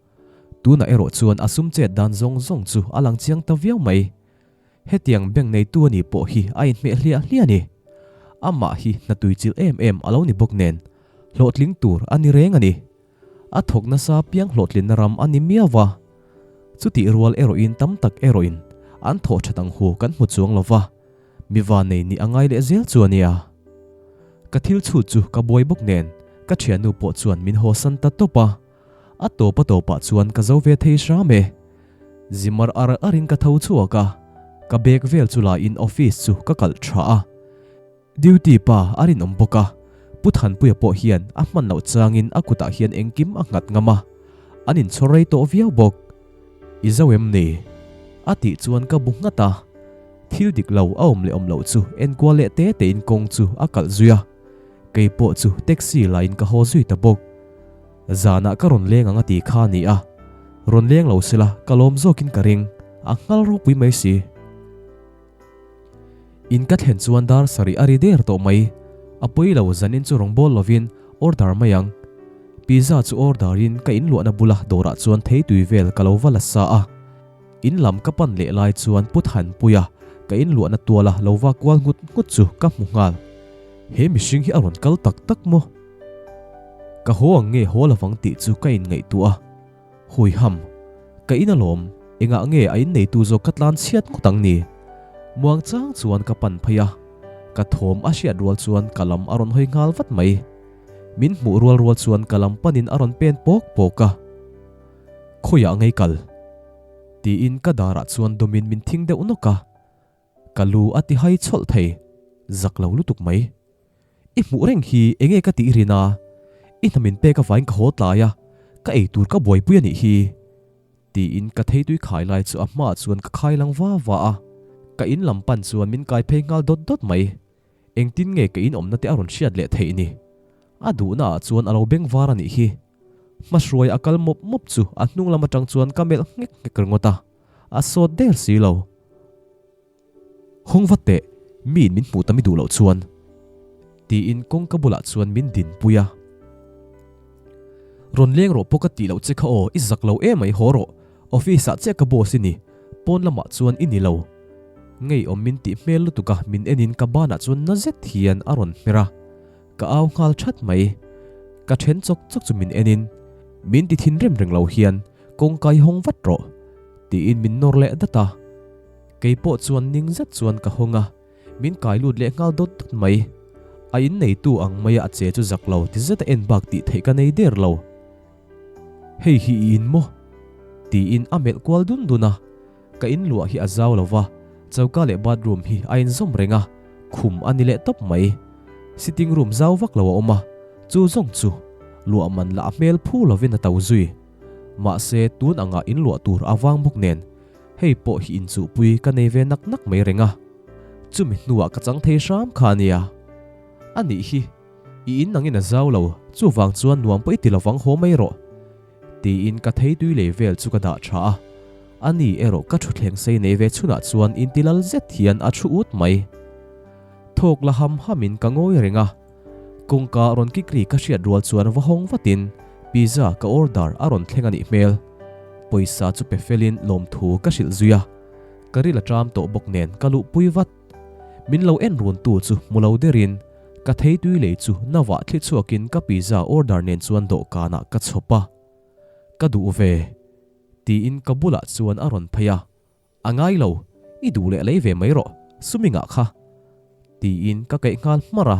Tunah erawh chuan a sum chet dan zawng zawng chu a lang chiang ta viau mai. Hetiang bank neitu a nih pawh hi a inhmeh hliah hliah a ni. Amah hi hna tuichilh em em a lo ni bawk nen, hlawhtling tur a ni reng a ni. A thawk nasa piang hlawhtlinna ram a ni miau va. Chutih rual erawhin tam tak erawhin an thawh that ang hu kan hmu chuang lo va, mi va nei nih a ngai leh zel chu a nia. Ka thil chhut chu ka buai bawk nen ka thiannu pawh chuan min hawsan ta tawp a. A tawp a tawpah chuan ka zo ve thei hram e. Zimar ar arin ka tho chhuak a, ka bag vel chu laiin office chu ka kalh tha a. Duty pa a rinawm bawk a, Pu Thanpuia pawh hian a hman loh changin a kutah hian engkim a nghat ngam a, an inchhawr rei tawh viau bawk. I zo em ni? A tih chuan ka bu nghat a, thil dik lo a awm leh awm loh chu enkual leh te tein kawng chu a kalh zui a, kei pawh chu taxi laiin ka haw zui ta bawk. Zanah ka rawn leng ang a ti kha a ni a, rawn leng lo sela ka lawm zawkin ka ring, a nghal ropui mai si. In ka thlen chuan dar sarih a ri der tawh mai. A pawi lo, zanin chu rawn bawl lovin order mai ang. Pizza chu order in ka inluahna bula dawrah chuan theitui vel ka lo va la sa a. In lam ka pan leh lai chuan Pu Thanpuia ka inluahna tuala lo va kual nghut nghut chu ka hmu nghal. He mihring hi a rawn kal tak tak maw? Ka haw ang nge haw lovang tih chu ka inngaihtuah a. Huiham, ka in alawm, engah nge a inneitu zawk ka tlan chhiat ngawt ang ni? Muang chang chuan ka pan phei a, ka thawm a hriat rual chuan ka lam a rawn hawi nghal vat mai. Min hmuh rual rual chuan ka lam panin a rawn pen pawk pawk a. Khawiah ngei kal? Tiin ka darah chuan dawmin min thing deuh nawk a. Ka lu a ti hai chhawlh thei, zak lo lutuk mai. I hmuh reng hi enge ka tih rin a, i hna min pek avain ka haw tlai a, ka ei tur ka buaipui a nih hi. Tiin ka theitui khai lai chu a hmaah chuan ka khai lang va va a, ka in lam pan chuan min kai phei nghal dawt dawt mai. Engtin nge ka in awmna te a rawn hriat leh theih ni? A duhna ah chuan a lo beng var a nih hi. Hmahruai a kal mawp mawp chu a hnung lam atang chuan ka melh nghek nghek ringawt a, a sawt der si lo. Hawng vat teh, miin min hmuh tam i duh loh chuan. Tiin kawngka bulah chuan min dinpui a. Rawn leng rawh pawh ka tih loh che kha aw, i zak lo emai haw rawh, office ah chiah ka boss i ni, pawn lamah chuan i ni lo. Ngeiawm min tih hmel lutuk a min enin ka banah chuan na zet hian a rawn hmer a, ka au nghal that mai. Ka then chawk chawk chu min enin, min ti thinrim reng lo hian kawngka i hawng vat rawh, tiin min nawr leh dat a. Kei pawh chuan ning zet chuan ka hawng a, min kai lut leh nghal dawt dawt mai. A in neitu ang maia a che chu zak lo ti zeta en bak tih theih ka nei der lo. Hei hi i in maw? Tiin a melh kual dun dun a. Ka in luah hi a zau lo va, choka leh bathroom hi a inzawm reng a, khum a ni leh tawp mai. Sitting room zau vak lo a awm a, chu zawng chu luah man lah a hmel phu lovin a to zui. Mahse tun angah in luah tur a vang bawk nen Hei pawh hi inchuhpui ka nei ve nak nak mai reng a, chumi hnuah ka chang thei hram kha a nia. A nih hi, i in angin a zau lo, chuvang chuan nuam pawh i ti lovang haw mai rawh. Tiin ka theitui lei vel chu ka dah tha a, a ni erawh ka thutthleng sei nei ve chhunah chuan intilal zet hian a thu ut mai. Thawk la ham hamin ka ngawi reng a, kawngka rawn kik ri ka hriat rual chuan va hawng vatin Pizza ka order a rawn thleng a nih hmel. Pawisa chu pe felin lawmthu ka hrilh zui a, ka ril a ṭam tawh bawk nen ka luhpui vat. Min lo en run tu chu hmu lo derin ka theitui lei chu navah thli chhuakin ka pizza order nen chuan dawhkanah ka chhawp a. Ka duh ve. Tiin ka bulah chuan a rawn phei a. A ngai lo, i duh leh lei ve mai rawh, sumingah kha. Tiin ka kaih nghal hmarh a.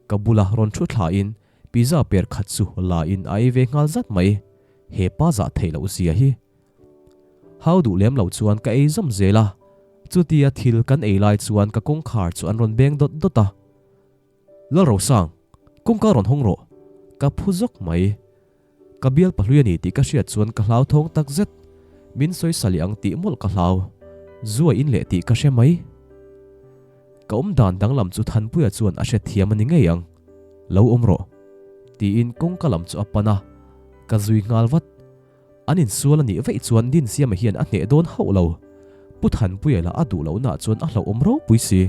Ka bula rawn thu thlain pizza per khat chu la in a ei ve nghal zat mai. He pa zah theih loh zia hi. Hau duh lem lo chuan ka ei zawm zel a. Chutia thil kan ei lai chuan ka kawngkhar chu an rawn beng dawt dawt a. Lalrosang, kawngka rawn hawng rawh. Ka phu zawk mai. Ka bial pahlui a ni tih ka hriat chuan ka hlauthawng tak zet. Min sawi sali ang tih mawlh ka hlau. Zu a in leh tih ka hre mai. Ka awm dan danglam chu Thanpuia chuan a hrethiam a ni ngei ang. Lo awm rawh. Tiin kawngka lam chu a pan a. Ka zui nghal vat. An insual a nih vaih chuan Dinsiama hian a hneh dawn hauh lo. Pu Thanpuia lah a duh lohnaah chuan a hlauhawm ropui si.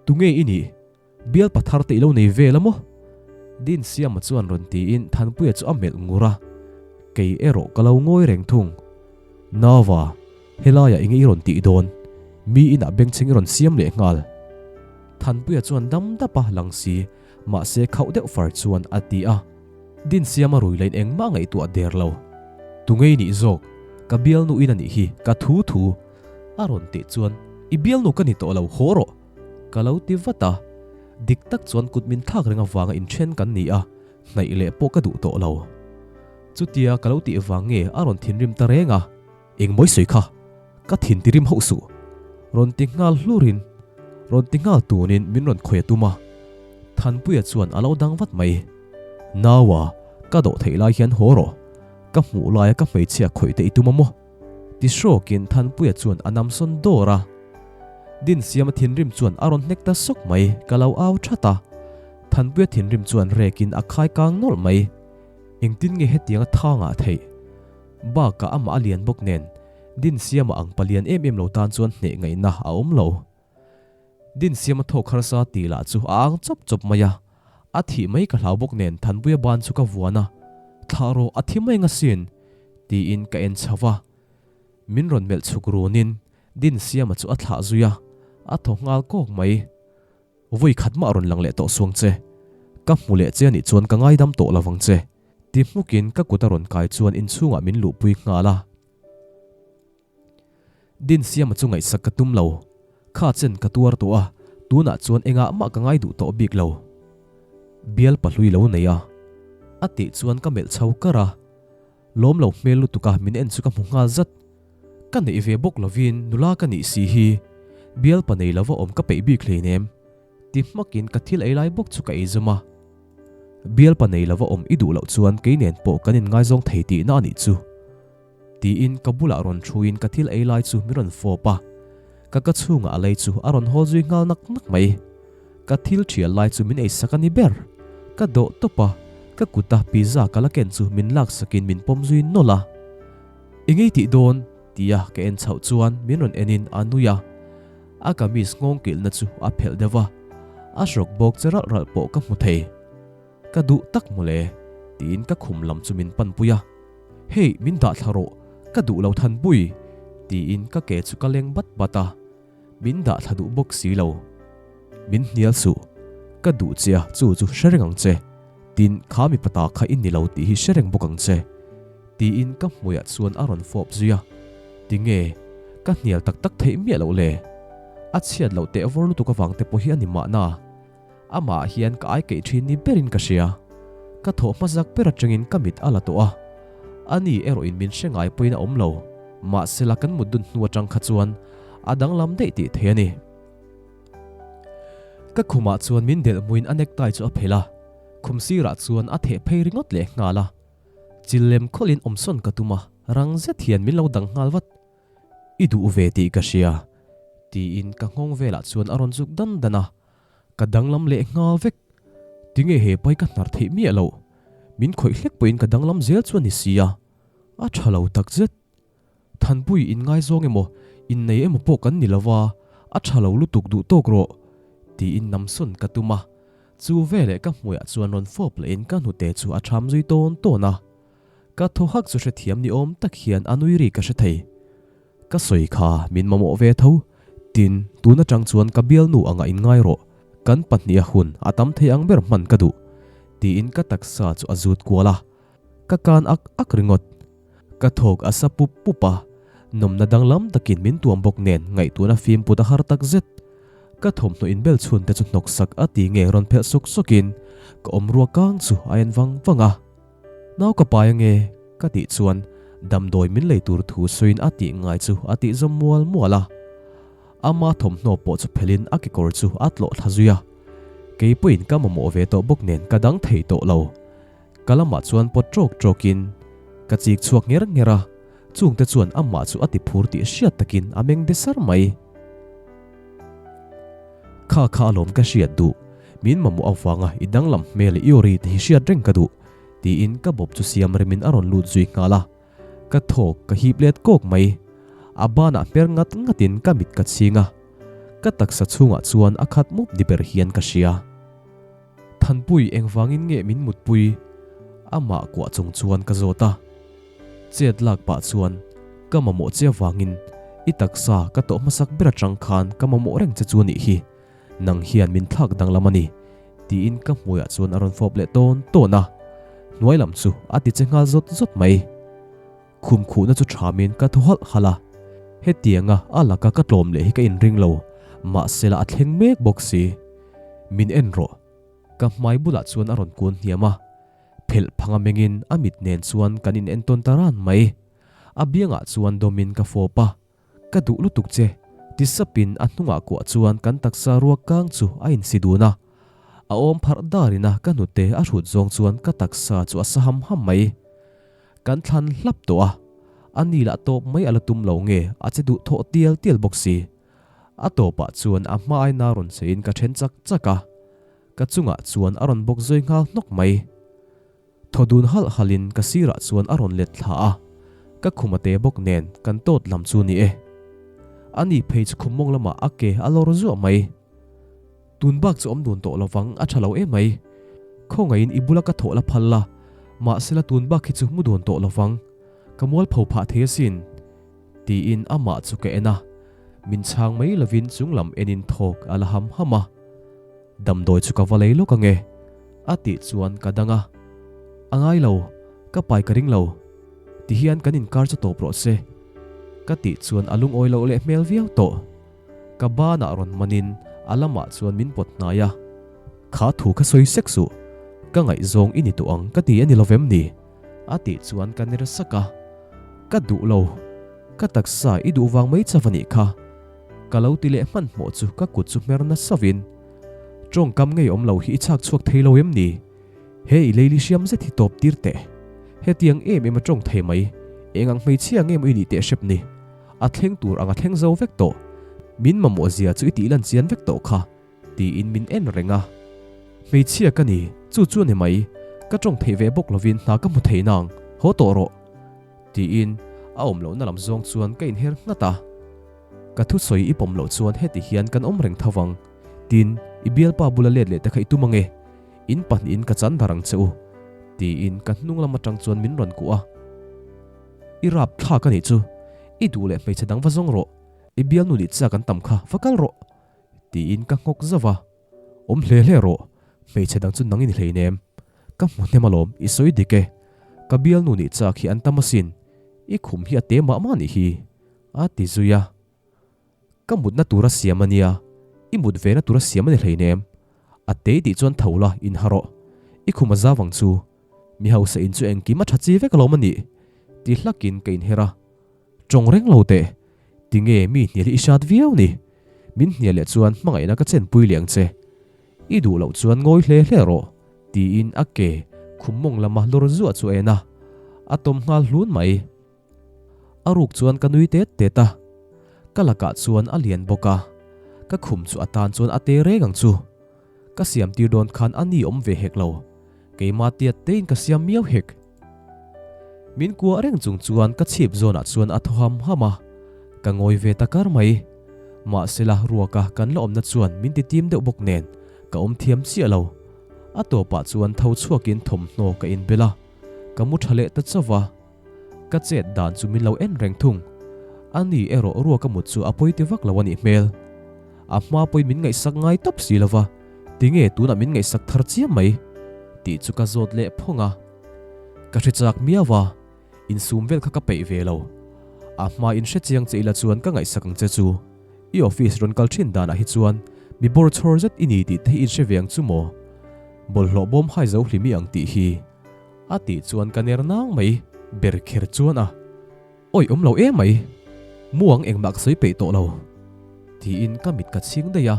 Tunge i nih? Bial pathar te i lo nei vel a maw? Dinsiama chuan rawn tiin Thanpuia chu a melh ngur a. Kei erawh ka lo ngawi reng thung. Nava, helaiah enge i rawn tih dawn? Mi inah bengchheng i rawn siam leh nghal. Thanpuia chuan dam dap a lang si, mahse khauh deuh far chuan a ti a. Dinsiama rui lain engmah ngaihtuah der lo. Tungei nih zawk, ka bialnu in a nih hi, ka thu thu. A rawn tih chuan, I bialnu ka ni tawh lo, haw rawh. Ka lo ti vat a. Dik tak chuan kut min thlak reng avanga inthen kan ni a, hnaih leh pawh ka duh tawh lo. Chutia ka lo tih vang nge a rawn thinrim ta reng a. Engmawi sawi kha, ka thin ti rim hauh suh. Rawn ti nghal hlurin, rawn ti nghal tunin min rawn khawih a tum a. Thanpuia chuan a lo dang vat mai. Naua, ka dawh theih lai hian haw rawh. Ka hmuh laia ka hmeichhia khawih te i tum a maw? Ti hrawkin Thanpuia chuan a namsawn dawr a. Dinsiama thinrim chuan a rawn hnek ta sawk mai, ka lo au that a. Thanpuia thinrim chuan rekin a khai kang nawlh mai. Engtin nge hetianga thang ah theih? Bakah amah a lian bawk nen, Dinsiama ang palian em em lo tan chuan hneh ngaihna a awm lo. Dinsiama thawk harsa tih lah chu a ang chawp chawp mai a, a thih mai ka hlau bawk nen Thanpuia ban chu ka vuan a, Thlah rawh a thi mai eng asin? tiin ka en chho va. Min rawn melh chhuk runin Dinsiama chu a thlah zui a, a thaw nghal kawk mai. Vawi khat mah rawn lang leh tawh suang che. Ka hmu leh che anih chuan ka ngaidam tawh lo vang che. Ti hmukin ka kut a rawn kai chuan inchhungah min luhpui nghal a. Dinsiama chu ngaihsak ka tum lo. Kha chen ka tuar tawh a, tunah chuan engah mah ka ngai duh tawh bik lo. Bial pahlui lo nei a. A tih chuan ka melh chho kar a. Lawm lo hmel lutuk a min en chu ka hmu nghal zat. Ka neih ve bawk lovin nula ka nih si hi bial pa nei lova awm ka peih bik hleinem ti hmakin ka thil ei lai bawk chu ka ei zawm a. Bial pa nei lova awm i duh loh chuan kei nen pawh kan inngaizawng thei tihna a nih chu. Tiin ka bulah rawn thuin ka thil ei lai chu min rawn fawp a. Ka ka chhungah a lei chu a rawn hawl zui nghal nak nak mai. Ka thil thial lai chu min eisak a ni ber. Ka dawh tawp a, ka kuta pizza ka la ken chu min laksakin min pawm zui nawlh a. Engei tih dawn? tia ka en chhoh chuan min rawn enin a nui a. A kamis nghawng kilhna chu a phelh deuh a, a hrawk bawk che ralh ralh pawh ka hmu thei. Ka duh tak mawle, tiin ka khum lam chu min panpui a. Hey, min dah thla rawh, ka duh lo Thanpui, tiin ka ke chu ka leng bat bat a. Min dah thla duh bawk si lo. Min hnial suh. Ka duh che a, chu chu hre reng ang che. Tin, kha mipa ta kha i ni lo tih hi hre reng bawk ang che. Tiin ka hmuiah chuan a rawn fawp zui a. Tinge, ka hnial tak tak theih miah loh le? A chhiat loh teh vawr lutuk avang te pawh hi a ni mahna. Amah hian ka ai keih thin ni berin ka hria. Ka thawh hmazak ber atangin ka mit a la tawh a. Ani erawhin min hre ngai pawhin a awm lo. Mahsela kan mut dun hnu atang kha chuan a danglam daih tih thei a ni. Ka khumah chuan min delh hmuin a necktie chu a phelh a, khum sirah chuan a theh phei ringawt leh nghal a. Chil lem khawlhin awmsawn ka tum a, rang zet hian min lo dang nghal vat. I duh ve tih ka hria, tiin ka nghawng velah chuan a rawn zuk dan dan a. Ka danglam leh nghal vek. Tinge he pai ka hnar theih miah loh? Min khawih hlek pawhin ka danglam zel chu a ni si a, a tha lo takzet. Thanpui inngaizawng emaw, innei emaw pawh kan ni lo va, a tha lo lutuk duh tawk rawh, tiin namsawn ka tum a. Chu veleh ka hmuiah chuan rawn fawp lehin ka hnute chu a ṭham zui tawn tawn a. Ka thaw hak chu hrethiam ni awm tak hian a nui ri ka hre thei. Ka sawi kha min mamawh ve tho. Tin, tun atang chuan ka bialnu anga inngai rawh. Kan pahniha hun a tam thei ang ber hman ka duh. Tiin ka taksa chu a zut kual a. Ka kan ak ak ringawt. Ka thawk a sa pup pup a, nawmna danglam takin min tuam bawk nen ngaihtuahna fim put a har tak zet. Ka thawmhnaw inbel chhun te chu hnawk sak a ti nge rawn phelh sawk sawkin ka awm rua kang chu a en vang vang a. Nau ka pai ange ka tih chuan damdawi min lei tur thu sawiin a tih ngai chu a tih zawm mual mual a. Ama thawmhnaw pawh chu phelhin a kekawr chu a tlawh thla zui a. Kei pawhin ka mamawh ve tawh bawk nen ka dang thei tawh lo. Ka lamah chuan pawt ṭawk ṭawkin ka chik chhuak ngher ngher a, chungte chuan amah chu a ti phur tih hriat takin a meng de sar mai. Kha kha alawm ka hriat duh, min mamawh avanga i danglam hmel i aw ri te hi hriat reng ka duh, tiin ka bawp chu siam remin a rawn lut zui nghal a. Ka thawk ka hip let kawk mai. A banah hmer ngat ngatin ka mit ka chhing a, ka taksa chhungah chuan a khat mup ni ber hian ka hria. Thanpui engvangin nge min mutpui? Amah kuah chung chuan ka zawt a. Chet lak pah chuan, Ka mamawh che avangin i taksa ka tawh hmasak ber atang khan ka mamawh reng che chu a nih hi. Nang hian min thlak danglam a ni, tiin ka hmuiah chuan a rawn fawp leh tawn tawn a. Hnuai lam chu a ti che nghal zawt zawt mai. Khum khuhna chu thamin ka thaw halh halh a. Hetianga a laka ka tlawm leh hi ka inring lo, mahsela a thleng mek bawk si. Min en rawh. Ka hmai bulah chuan a rawn kun hniam a. Phelh phanga mengin a mit nen chuan kan in entawn ta ran mai. A biangah chuan dawmin ka fawp a. Ka duh lutuk che, ti sapin a hnungah kuah chuan kan taksa ruak kang chu a insi dun a. A awm pharh darin a ka hnute a hrut zawng chuan ka taksa chu a sa ham ham mai. Kan thlan hlap tawh a, a ni lah tawp mai a la tum lo nge a che duh thawh tial tial bawk si. A tawpah chuan a hma aina rawn cheiin ka then chak chak a, ka chungah chuan a rawn bawk zui nghal hnawk mai. Thaw dun halh halhin ka sirah chuan a rawn let thla a, ka khum a te bawk nen kan tawt lam chu ni e. A ni phei chu khum mawng lamah a ke a lawr zuah mai. Tun bak chu awm dun tawh lovang a tha lo em mai. Khawngaihin i bula ka thawh la phal la, mahsela tun bak hi chu mu dun tawh lovang. Ka mualpho phah thei asin. Tiin amah chu ka en a, min chhang mai lovin chung lam enin thawk a la ham ham a. Damdawi chu ka va lei lawk ange, a tih chuan ka dang a. A ngai lo, ka pai ka ring lo. Tihian kan inkar chu tawp rawh se. Ka tih chuan a lungawi loh leh hmel viau tawh. Ka banah rawn manin a lamah chuan min pawt hnai a. Kha thu kha sawi sek suh, ka ngaihzawng i ni tawh ang ka ti a ni lovem ni? A tih chuan ka ner sak a. Ka duh lo, ka taksa i duh vang mai chauh a nih kha. Ka lo ti leh hmanhmawh chu ka kut chu hmer nasa vin. Tawngkam ngei awm lo hi i chhak chhuak thei lo em ni? He i leili hriam zet hi tawp tir teh. Hetiang em em a tawng thei mai, eng ang hmeichhia nge maw i nih teh hrep ni? A thleng tur ang a thleng zo vek tawh. Min mamawh zia chu i tih lan chian vek tawh kha, tiin min en reng a. Hmeichhia ka ni, chu chu a ni mai. Ka tawng theih ve bawk lovin hna ka hmu thei nang, haw tawh rawh. Tiin a awm lohna lam zawng chuan ka inher nghat a. Ka thusawi i pawm loh chuan heti hian kan awm reng tho vang. Tin, i bialpa bula let leh te kha i tum ange. In pahnihin ka chan dar ang che u, tiin ka hnung lam atang chuan min rawn kuh a. I rap thlak a nih chu, i duh leh hmeichhe dang va zawng rawh, i bialnu nih chak an tam kha va kal rawh, tiin ka nghawk zauh a. Awm hle hle rawh, hmeichhe dang chu nang i ni hleinem. Ka hmu hnem alawm, i sawi dik e. Ka bialnu nih chak hi an tam asin, i khum hi a te mah mah nih hi, a ti zui a. Ka mutna tura siam a nia, i mut vena tura siam a ni hleinem. A tei tih chuan tho la, in ha rawh. I khum a zau ang chu. Mi hausa in chu engkim a tha chi vek alawm a nih, ti hlakin ka inher a. Tawng reng lo teh, tinge mi hnial hi i hrat viau ni? Min hnial leh chuan hmangaihna ka chenpui leh ang che. I duh loh chuan ngawi hle hle rawh, tiin a ke khum mawng lama lawr zuah chu a en a, a tawm nghal hlun mai. A ruk chuan ka nui tet tet a, ka lakah chuan a lian bawk a, ka khum chu a tan chuan a te reng ang chu. Ka siam tir dawn khan a ni awm ve hek lo, keimah tiat tein ka siam miau hek. Min kuah reng chung chuan ka chhip zawnah chuan a thaw ham ham a, ka ngawi ve ta kar mai. Mahsela ruaka kan la awmna chuan min ti tim deuh bawk nen ka awm thiam chiah lo. A tawpah chuan tho chhuakin thawmhnaw ka inbel a, ka mu tha leh ta chauh a. Ka chet dan chu min lo en reng thung. Ani erawh ruaka mut chu a pawi ti vak lo a nih hmel. A hma pawhin min ngaihsak ngai tawp si lo va, tinge tunah min ngaihsak thar chiam mai? tih chu ka zawt leh phawng a. Ka hre chak miau a, insum vel kha ka peih ve lo. A hma in hre chiang che ila chuan ka ngaihsak ang che chu. I office rawn kal thin danah hi chuan mi bawr chhawr zet i ni tih te hi in hre ve ang chu maw? Bawlhhlawh bawm hai zo hlim i ang tih hi. A tih chuan ka ner nang mai, ber kher chuan a awih awm lo em mai, muang engmah ka sawi peih tawh lo. Tiin ka mit ka chhing daih a,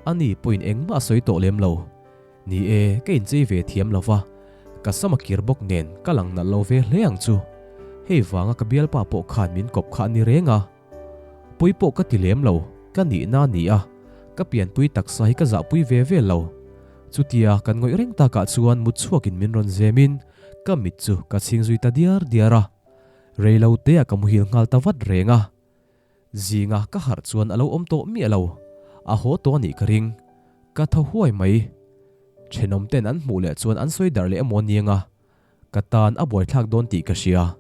ani pawhin engmah a sawi tawh lem lo. Ni e, ka inchei ve thiam lo va, ka sam a kir bawk nen ka lang nalh lo ve hle ang chu. Hei vanga ka bialpa pawh khan min kawp kha a ni reng a. Pui pawh ka ti lem lo, ka nihna a ni a, ka pianpui taksa hi ka zahpui ve vel lo. Chutia kan ngawih reng takah chuan mut chhuakin min rawn zemin ka mit chu ka chhing zui ta diar diar a, reilo teah ka muhil nghal ta vat reng a. Zinga ka harh chuan a lo awm tawh miah lo, a haw tawh a nih ka ring. Ka thaw huai mai. Thenawm ten an hmuh leh chuan an sawi darh leh emaw aniang a, Ka tan a buaithlak dawn tih ka hria.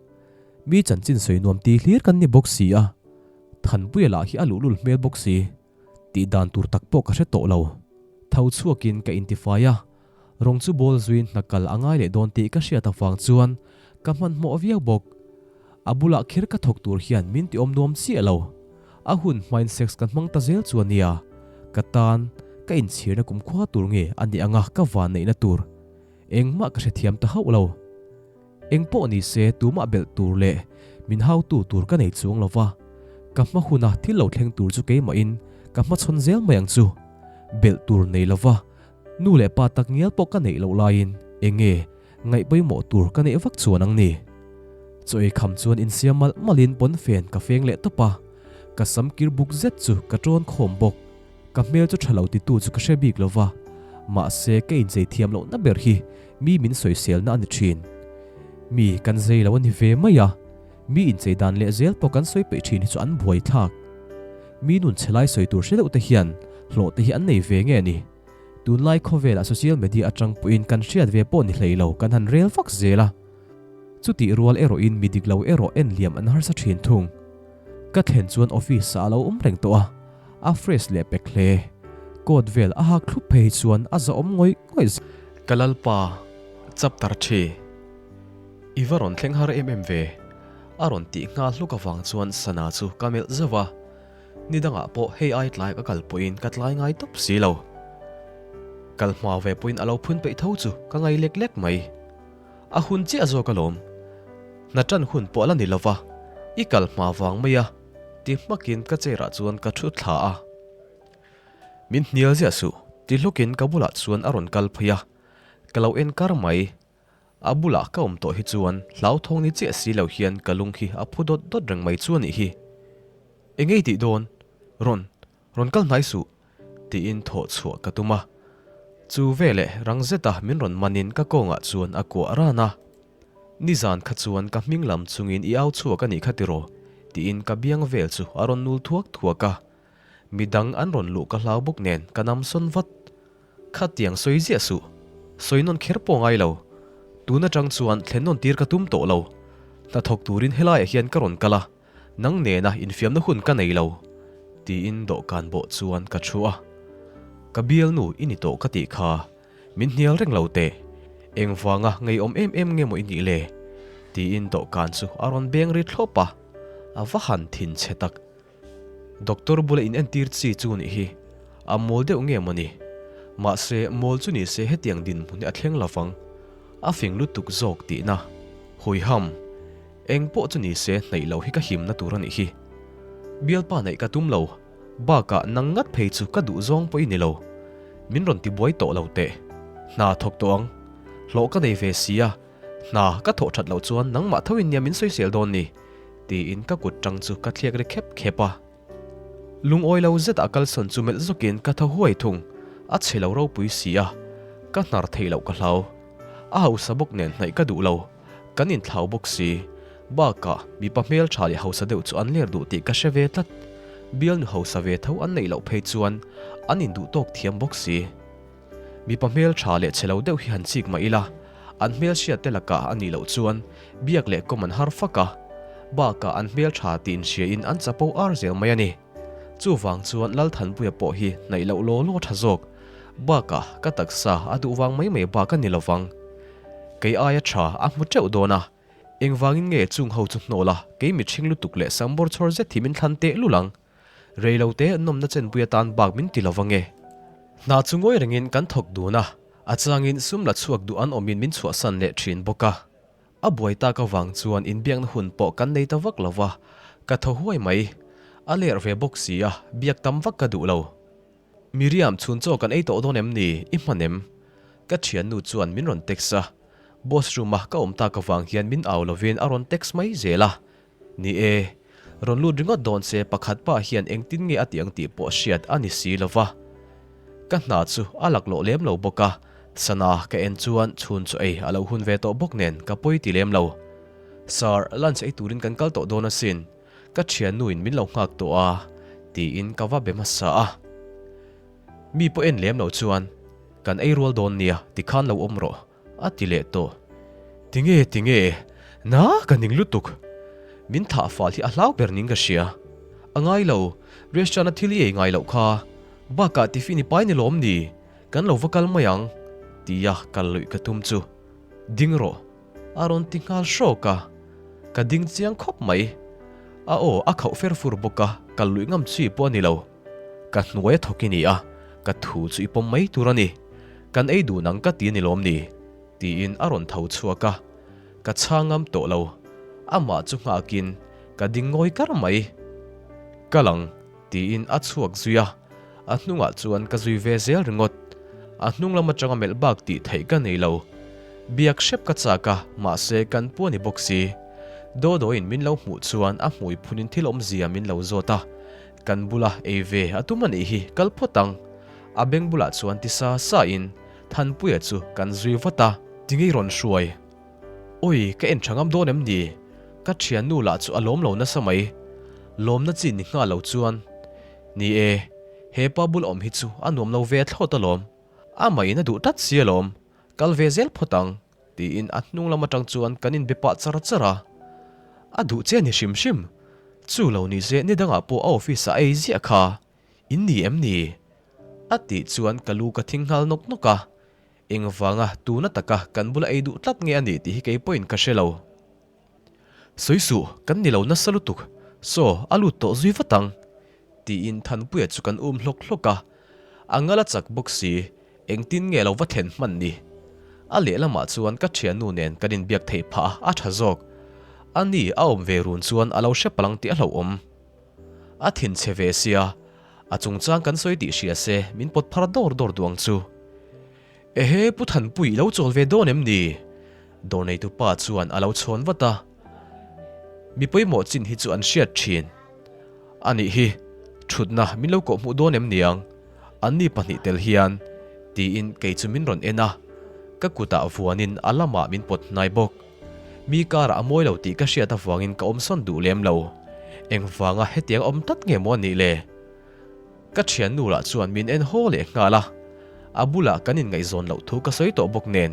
Mi chanchin sawi nuam ti hlir kan ni bawk si a, Thanpuia lah hi a luhlul hmel bawk si. Tih dan tur tak pawh ka hre tawh lo. Tho chhuakin ka intifai a, rawng chu bawl zuiin hna kal a ngai leh dawn tih ka hriat avang chuan ka hmanhmawh viau bawk. A bulah kher ka thawk tur hian min ti awm nuam chiah lo. A hun hmain sex kan hmang ta zel chu a nia. Ka tan ka inchhirna kumkhua tur nge a nih anga ka vanneihna tur. Engmah ka hrethiam ta hauh lo. Eng pawh ni se tumah belh tur leh min hautu tur ka nei chuang lo va, ka hma huna thil lo thleng tur chu keimahin ka hmachhawn zel mai ang chu. Belh tur nei lo va, nu leh pa tak ngial pawh ka neih loh laiin eng nge ngaih pawimawh tur ka neih vak chuan ang ni. Chaw ei kham chuan insiam malh malhin pawnfen ka feng leh tawp a, ka sam kir buk zet chu ka tawn khawm bawk. Ka hmel chu tha lo titu chu ka hre bik lo va, mahse ka inchei thiam lohna ber hi mi min sawiselna a ni thin. Mi kan zei lo a ni ve mai a, mi inchei dan leh zel pawh kan sawi peih thin hi chu an buai thlak. Mi nun chhe lai sawi tur hre deuh te hian hlawh te hi an nei ve nge ni? Tunlai khawvelah social media atang pawhin kan hriat ve pawh ni hlei lo kan han rel vak zel a. Chutih rual erawhin mi dik lo erawh en liam an harsa thin thung. Ka thlen chuan office ah a lo awm reng tawh a, a fresh leh pek hle. Coat vel a hak thlup phei hi chuan a zahawm ngawih ngawih zel. Ka lalpa, chapter thi. I va rawn thleng har em em ve. A rawn tih nghal hluk avang chuan sana chu ka melh zauh a. Ni dangah pawh hei ai tlai ka kal pawhin ka tlai ngai tawp si lo. Kal hma ve pawhin a lo phun peih tho chu ka ngai lek lek mai. A hun chiah zawk alawm. Hna tan hun pawh a la ni lova, i kal hma vang mai a, ti hmakin ka chair ah chuan ka thu thla a. Min hnial ziah suh, ti hlukin ka bulah chuan a rawn kal phei a, ka lo en kar mai. A bulah ka awm tawh hi chuan hlauthawng ni chiah si lo hian ka lung hi a phu dawt dawt reng mai chu a nih hi. Engei tih dawn? Rawn, rawn kal hnai suh, tiin thawh chhuah ka tum a. Chu veleh rang zeta min rawn manin ka kawngah chuan a kuah ran a. Nizan kha chuan ka hming lam chungin i au chhuak a nih kha tiraw? tiin ka biang vel chu a rawn nul thuak thuak a. Midang an rawn luh ka hlau bawk nen ka nam sawn vat. Khatiang sawi ziah suh. Sawi nawn kher pawh ngai lo. Tun atang chuan thlen nawn tir ka tum tawh lo. Hnathawk turin helaiah hian ka rawn kal a. Nang nena infiamna hun ka nei lo, tiin dawhkan bawh chuan ka thu a. Ka bialnu i ni tawh ka tih kha, min hnial reng lo teh. Engvanga ngeiawm em em nge maw i nih le? tiin dawhkan chu a rawn beng ri thlawp a, a va han thin chhe tak. Doctor bula in entir chi chu nih hi, a mawl deuh nge maw ni? Mahse, mawl chu ni se hetiang dinhmun hi a thleng lovang, a fing lutuk zawk tihna. Huiham. Eng pawh chu ni se hnaih lo hi ka himna tur a nih hi. Bialpa neih ka tum lo, bakah nang ngat phei chu ka duh zawng pawh i ni lo. Min rawn ti buai tawh lo teh. Hna thawk tawh ang. Hlawh ka nei ve si a, hna ka thawh that loh chuan nangmah tho in nia min sawisel dawn ni, tiin ka kut tang chu ka thliak ri khep khep a. Lungawi lo zet a kalsawn chu melh zawkin ka thaw huai thung, a chhe lo ropui si a, ka hnar theih loh ka hlau. A hausa bawk nen hnaih ka duh lo. Kan inthlau bawk si. Bakah, mipa hmel tha leh hausa deuh chu an ler duh tih ka hre ve tlat. Bialnu hausa ve tho an neih loh phei chuan an induh tawk thiam bawk si. Mipa hmel tha leh chhe lo deuh hi han chik mah ila, an hmel hriat te lakah a nih loh chuan biak leh kawm an har fak a, bakah an hmel tha tih inhriain an chapo ar zel mai a ni. Chuvang chuan Lalthanpuia pawh hi hnaih loh law law tha zawk, bakah ka taksa a duh vang mai mai bak a ni lovang. Kei aia tha a hmu teuh dawn a, engvangin nge chung ho chu hnawl a, kei mithring lutuk leh sangbawr chhawr zet hi min thlan teh lul ang. Rei lo te nawmna chenpui atan bak min ti lo ange. Hna chu ngawi rengin kan thawk dun a, a changin sum la chhuak duh an awmin min chhuahsan leh thin bawk a. A buai tak avang chuan inbiakna hun pawh kan nei ta vak lo va, ka thaw huai mai. A ler ve bawk si a, biak tam vak ka duh lo. Miriam, chhun chaw kan ei tawh dawn em ni? I hman em? Ka thiannu chuan min rawn text a. Boss room a ka awm tak avang hian min au lovin a rawn text mai zel a. Ni e, rawn lut ringawt dawn se pakhat pa hian engtin nge a tih ang tih pawh hriat a ni si lo va. Ka hna chu a laklawh lem lo bawk a, sana ka en chuan chhun chu ei a lo hun ve tawh bawk nen ka pawi ti lem lo. Sir, lunch ei turin kan kal tawh dawn asin, ka thiannuin min lo nghak tawh a, tiin ka va be hmasa a. Mi pawh en lem lo chuan, Kan ei rual dawn nia, tikhan lo awm rawh. A ti leh tawh. Tinge, tinge, na ka ning lutuk. Min thah fal hi a hlau ber ning ka hria. A ngai lo, restaurant a thil i ei ngai loh kha. Bakah tiffin i pai ni lawm ni? Kan lo va kal mai ang, tia kal luih ka tum chu. Ding rawh, a rawn ti nghal hrawk a. Ka ding chiang khawp mai. A aw a khauh fer fur bawk a, kal luih ngam chi pawh a ni lo. Ka hnuai a thawk i ni a, ka thu chu i pawm mai tur a ni. Kan ei duh nang ka ti a ni lawm ni? Tiin a rawn tho chhuak a, ka chhang ngam tawh lo. Amah chu nghakin ka ding ngawi kar mai. Kal ang, tiin a chhuak zui a, a hnungah chuan ka zui ve zel ringawt. A hnung lam atanga melh bak tih theih ka nei lo. Biak hrep ka chak a, mahse kan pu a ni bawk si. Dodoin min lo hmuh chuan a hmui phunin thil awmzia min lo zawt a, Kan bula ei ve a tum a nih hi, kal phawt ang. A beng bulah chuan ti sa sa in Thanpuia chu kan zui vat a. Tinge i rawn hruai? Awi, ka en tha ngam dawn em ni? Ka thiannu lah chu a lawm lo nasa mai. Lawmna chi ni nghal lo chuan. Ni e, he pa bul awm hi chu a nuam lo ve thlawt alawm. Amah in a duh tlat si alawm. Kal ve zel phawt ang. Tiin a hnung lam atang chuan kan inbe pah char char a. A duh che a ni hrim hrim. Chu lo ni se ni dangah pawh a office ah a ei ziah kha. In ni em ni? A tih chuan ka lu ka thing nghal nawk nawk a. Engvanga tuna taka kan bula ei duh tlat nge a nih tih hi kei pawhin ka hre lo. Sawi suh, kan ni lo nasa lutuk. Saw, a lut tawh zui vat ang. Tiin Thanpuia chu kan um hlawk hlawk a. A ngal a chak bawk si, engtin nge lo va thlen hman ni? A lehlamah chuan ka thiannu nen kan inbiak theih phah a, a tha zawk. A ni, a awm ve run chuan a lo hre palang tih a hlauhawm. A thinchhe ve sia, a chungchang kan sawi tih hria se min pawt phar dawr dawr duh ang chu. Ehe, Pu Thanpui i lo chawl ve dawn em ni? Dawr neitu pa chuan a lo chhawn vat a. Mi pawimawh chin hi chu an hriat thin. A nih hi, thutna min lo kawhhmuh dawn em niang? Anni pahnih tel hian, tiin kei chu min rawn en a. Ka kutah vuanin a lamah min pawt hnai bawk. Mi karah a mawi lo tih ka hriat avangin ka awmsawn duh lem lo. Engvanga hetiang awm tlat nge maw a nih le? Ka thiannu lah chuan min en haw leh nghal a, a bulah kan inngaihzawn loh thu ka sawi tawh bawk nen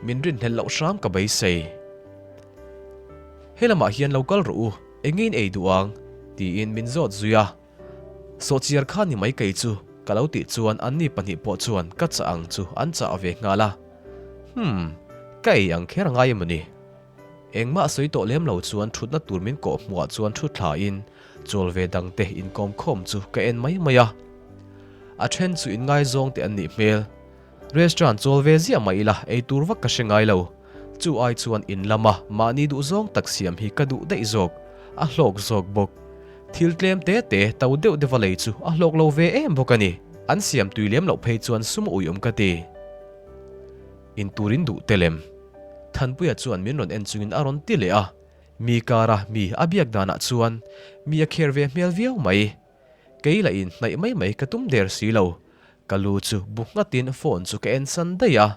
min rinhlelh loh hram ka beisei. Helamah hian lo kal rawh u, enge in ei duh ang? tiin min zawt zui a, Sawhchiar kha ni mai kei chu ka lo tih chuan anni pahnih pawh chuan ka chah ang chu an chah ve nghal a, Hmm, ka ei ang kher angai emaw ni? Engmah sawi tawh lem lo chuan thutna tur min kawh hmuhah chuan thu thlain chawl ve dangte inkawm khawm chu ka en mai mai a. A then chu inngaizawng te an nih hmel. Restaurant chawl ve ziah mah ila ei tur vak ka hre ngai lo. Chu ai chuan in lama mahni duhzawng tak siam hi ka duh daih zawk, a hlawk zawk bawk. Thil tlem te te to deuh deuha lei chu a hlawk lo ve em bawk a ni. An siam tui lem loh phei chuan sum a uiawm ka ti. In turin duh te lem. Thanpuia chuan min rawn en chungin a rawn ti leh a, mi kara mi a biak danah chuan mi a kher ve hmel viau mai. Kei lah in hnaih mai mai ka tum der si lo, ka lu chu bu nghatin phone chu ka en san daih a.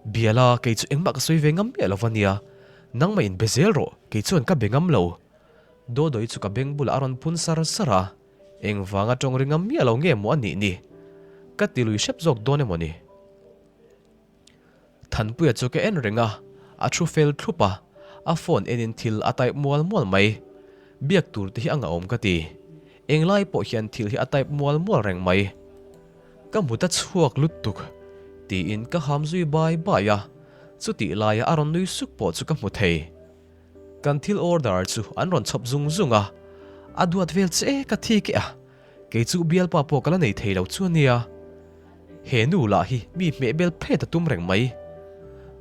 Biala, kei chu engmah ka sawi ve ngam miah lo va nia, nangmah in be zel rawh, kei chuan ka be ngam lo. Dawdawi chu ka beng bulah a rawn phun sar sar a. Engvanga tawng ri ngam miah lo nge maw a nih ni? Ka ti lui hrep zawk dawn emaw ni? Thanpuia chu ka en reng a, a thu fel thlup a, a phone enin thil a type mual mual mai. Biak tur te hi a ngahawm ka ti. Englai pawh hian thil hi a type mual mual reng mai. Ka mut a chhuak lutuk tiin ka ham zui bai bai a, chutih laia a rawn nui suk pawh chu ka hmu thei. Kan thil order chu an rawn chhawp zung zung a, a duat vel che ka thi keh a, kei chu bialpa pawh ka la nei thei lo chu a nia. He nu lah hi mi hmeh bel phet a tum reng mai.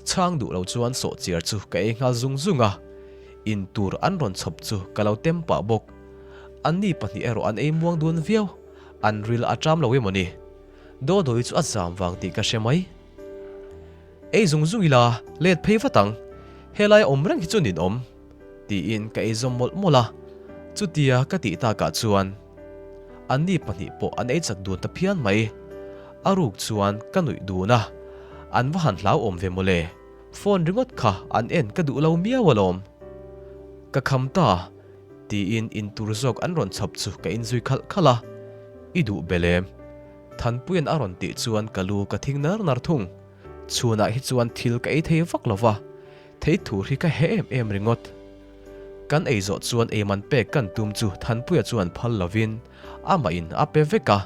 Chhang duh lo chuan sawhchiar chu ka ei nghal zung zung a, in tur an rawn chhawp chu ka lo tem pah bawk. Anni pahnih erawh an ei muang dun viau, an ril a ṭam lo emaw ni. Dawdawi chu a zam vang tih ka hre mai. Ei zung zung ila, let phei vat ang. Helai awm reng hi chu ninawm, tiin ka ei zawm mawlh mawlh a. Chutia ka tih takah chuan anni pahnih pawh an ei chak dun ta phian mai. A ruk chuan ka nuih dun a, an va han hlauhawm ve mawle. Phone ringawt kha an en ka duh lo miau alawm. Ka kham ta, tiin intur zawk an rawn chhawp chu ka inzui khalh khalh a. I duh bel em? Thanpuia'n a rawn tih chuan ka lu ka thing nar nar thung. Chhunah hi chuan thil ka ei thei vak lo va, thei thur hi ka heh em em ringawt. Kan ei zawh chuan eiman pek kan tum chu Thanpuia chuan phal lovin amah in a pe vek a.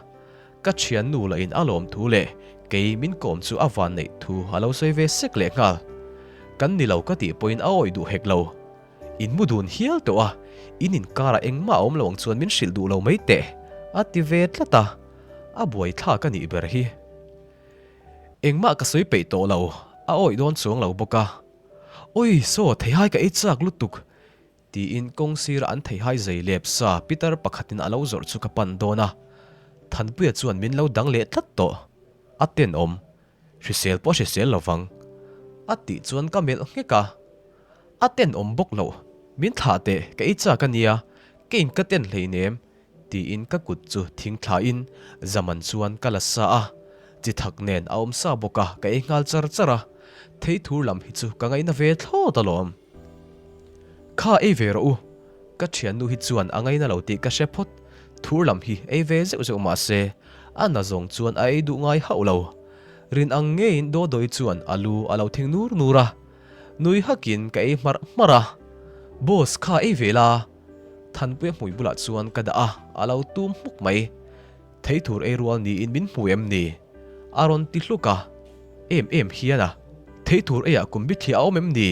Ka thiannu lah in a lawm thu leh kei min kawm chu a van neih thu a lo sawi ve sek leh nghal. Kan ni lo ka tih pawhin a awih duh hek lo. In mu dun hial tawh a, in inkarah engmah a awm lo ang chuan min hrilh duh lo mai teh, a ti ve tlat a, a buaithlak a nih ber hi. Engmah ka sawi peih tawh lo, a awih dawn chuang lo bawk a. Awi, saw, theihai ka ei chak lutuk, tiin kawng sira an theihai zei lep sa pitar pakhatin a lo zawrh chu ka pan dawn a, Thanpuia chuan min lo dang leh tlat tawh. A tenawm, hrisel pawh hrisel lo vang, a tih chuan ka melh nghek a. A tenawm bawk loh, min thlah teh, ka ei chak a nia, ka in ka ten hleinem, tiin ka kut chu thing thlain Zaman chuan ka la sa a, chi thak nen a awm sa bawk a, ka ei nghal char char a, thei thur lam hi chu ka ngaihna ve thlawt alawm. Kha ei ve rawh u, ka thiannu hi chuan a ngaihna lo tih ka hre phawt, thur lam hi ei ve zeuh zeuh mah se, a na zawng chuan a ei duh ngai hauh lo. Rin ang ngeiin Dawdawi chuan a lu a lo thing nur nur a, Nui hakin ka ei hmarh hmarh a, Boss kha ei ve la, Thanpuia hmui bulah chuan ka dah a, a lo tum hmuk mai. Thei tur ei rual niin min hmu em ni? A rawn ti hluk a, Em em hian a, thei tur eiah kum bithliah a awm em ni?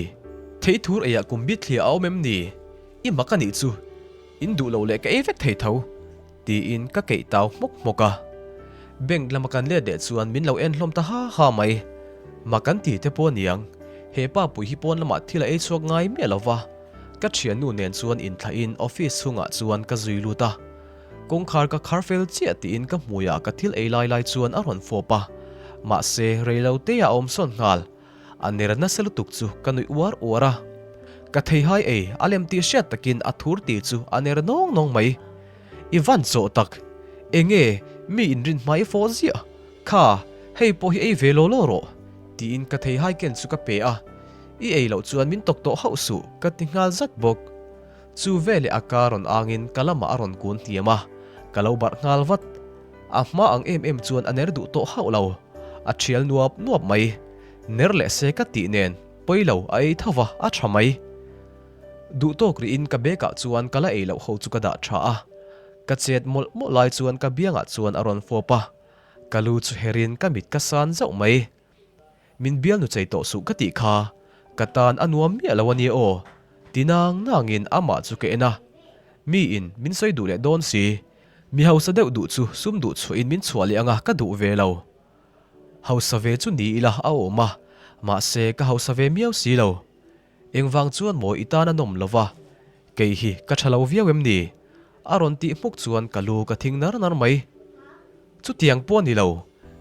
Thei tur eiah kum bithliah a awm em ni? I mak a nih chu, in duh loh leh ka ei vek thei tho. Tiin ka keih tau hmawk hmawk a. Bank lama kan let leh chuan min lo en hlawm ta ha ha mai. Mak an ti te pawh aniang, he pa pui hi pawn lamah thil a ei chhuak ngai miah lo va. Ka thiannu nen chuan inthlahin office chhungah chuan ka zui lut a. Kawngkhar ka khar fel chiah tiin ka hmuiah ka thil ei lai lai chuan a rawn fawp a. Mahse, reilo te a awm sawn nghal. A ner nasa lutuk chu ka nuih uar uar a. Ka theihai ei a lem tih hriat takin a thur tih chu a ner nawng nawng mai. I van chawh tak! Enge mi inrin hma i fawh ziah? Kha, hei pawh hi ei ve law law rawh! Tiin ka theihai ken chu ka pe a. I ei loh chuan min tawk tawh hauh suh ka ti nghal zat bawk. Chu veleh a ka rawn angin ka lamah a rawn kun hniam a, ka lo barh nghal vat. A hma ang em em chuan a ner duh tawh hauh lo. A thial nuap nuap mai. Ner leh se ka tih nen pawi lo a ei tho va, a tha mai. Duh tawk rihin ka bag ah chuan ka la ei loh ho chu ka dah tha a. Ka chet mawlh mawlh lai chuan ka biangah chuan a rawn fawp a. Ka lu chu herin ka mit ka san zauh mai. Min bialnu chei tawh suh ka tih kha, ka tan a nuam miah lo a nia aw, ti nang nangin amah chu ka en a. Miin min sawi duh leh dawn si, mi hausa deuh duh chu sum duh chhuahin min chhuah leh anga ka duh ve lo. Hausa ve chu ni ila a awm a, mahse ka hausa ve miau si lo. Engvang chuan maw i tan a nawm lo va, kei hi ka tha lo viau em ni? A rawn tih hmuk chuan ka lu ka thing nar nar mai. Chutiang pawh a ni lo,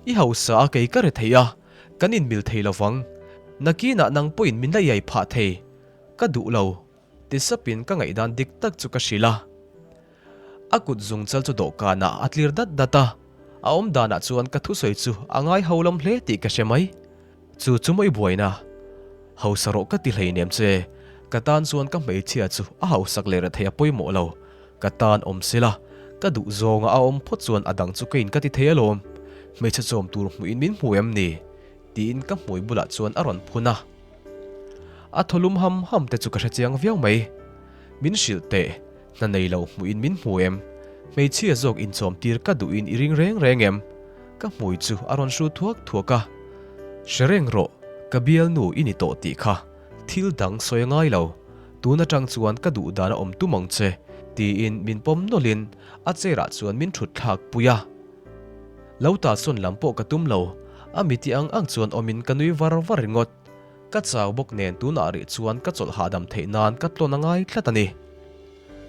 i hausa a kei ka re thei a, kan inmil thei lo vang. Nakinah nang pawhin min la iai phah thei. Ka duh lo, ti sapin ka ngaihdan dik tak chu ka hrilh a. A kut zung chal chu dawhkanah a tlir dat dat a, a awm danah chuan ka thusawi chu a ngai ho lam hle tih ka hre mai. Chu chu maw i buaina? Hausa rawh ka ti hleinem che, ka tan chuan ka hmeichhia chu a hausak leh rethei a pawimawh lo. Ka tan awm sela, ka duh zawnga a awm phawt chuan a dang chu ka in ka ti thei alawm. Hmeichhe chawm tur hmuhin min hmu em ni? Tiin ka hmui bulah chuan a rawn phun a. A thaw lum ham ham te chu ka hre chiang viau mai. Min hrilh teh, hna nei lo hmuhin min hmu em? Hmeichhia zawk inchawm tir ka duhin i ring reng reng em? Ka hmui chu a rawn hru thuak thuak a. Hre reng rawh, ka bialnu i ni tawh tih kha. Thil dang sawi a ngai lo. Tun atang chuan ka duh dan a awm tum ang che, tiin min pawm nawlhin a chair ah chuan min thut thlak pui a. Lo ta sawn lam pawh ka tum lo, a miti ang ang chuan awmin ka nui var var ringawt. Ka chau bawk nen tunah rih chuan ka chawlh hahdam theih nan ka tlawn a ngai tlat a ni.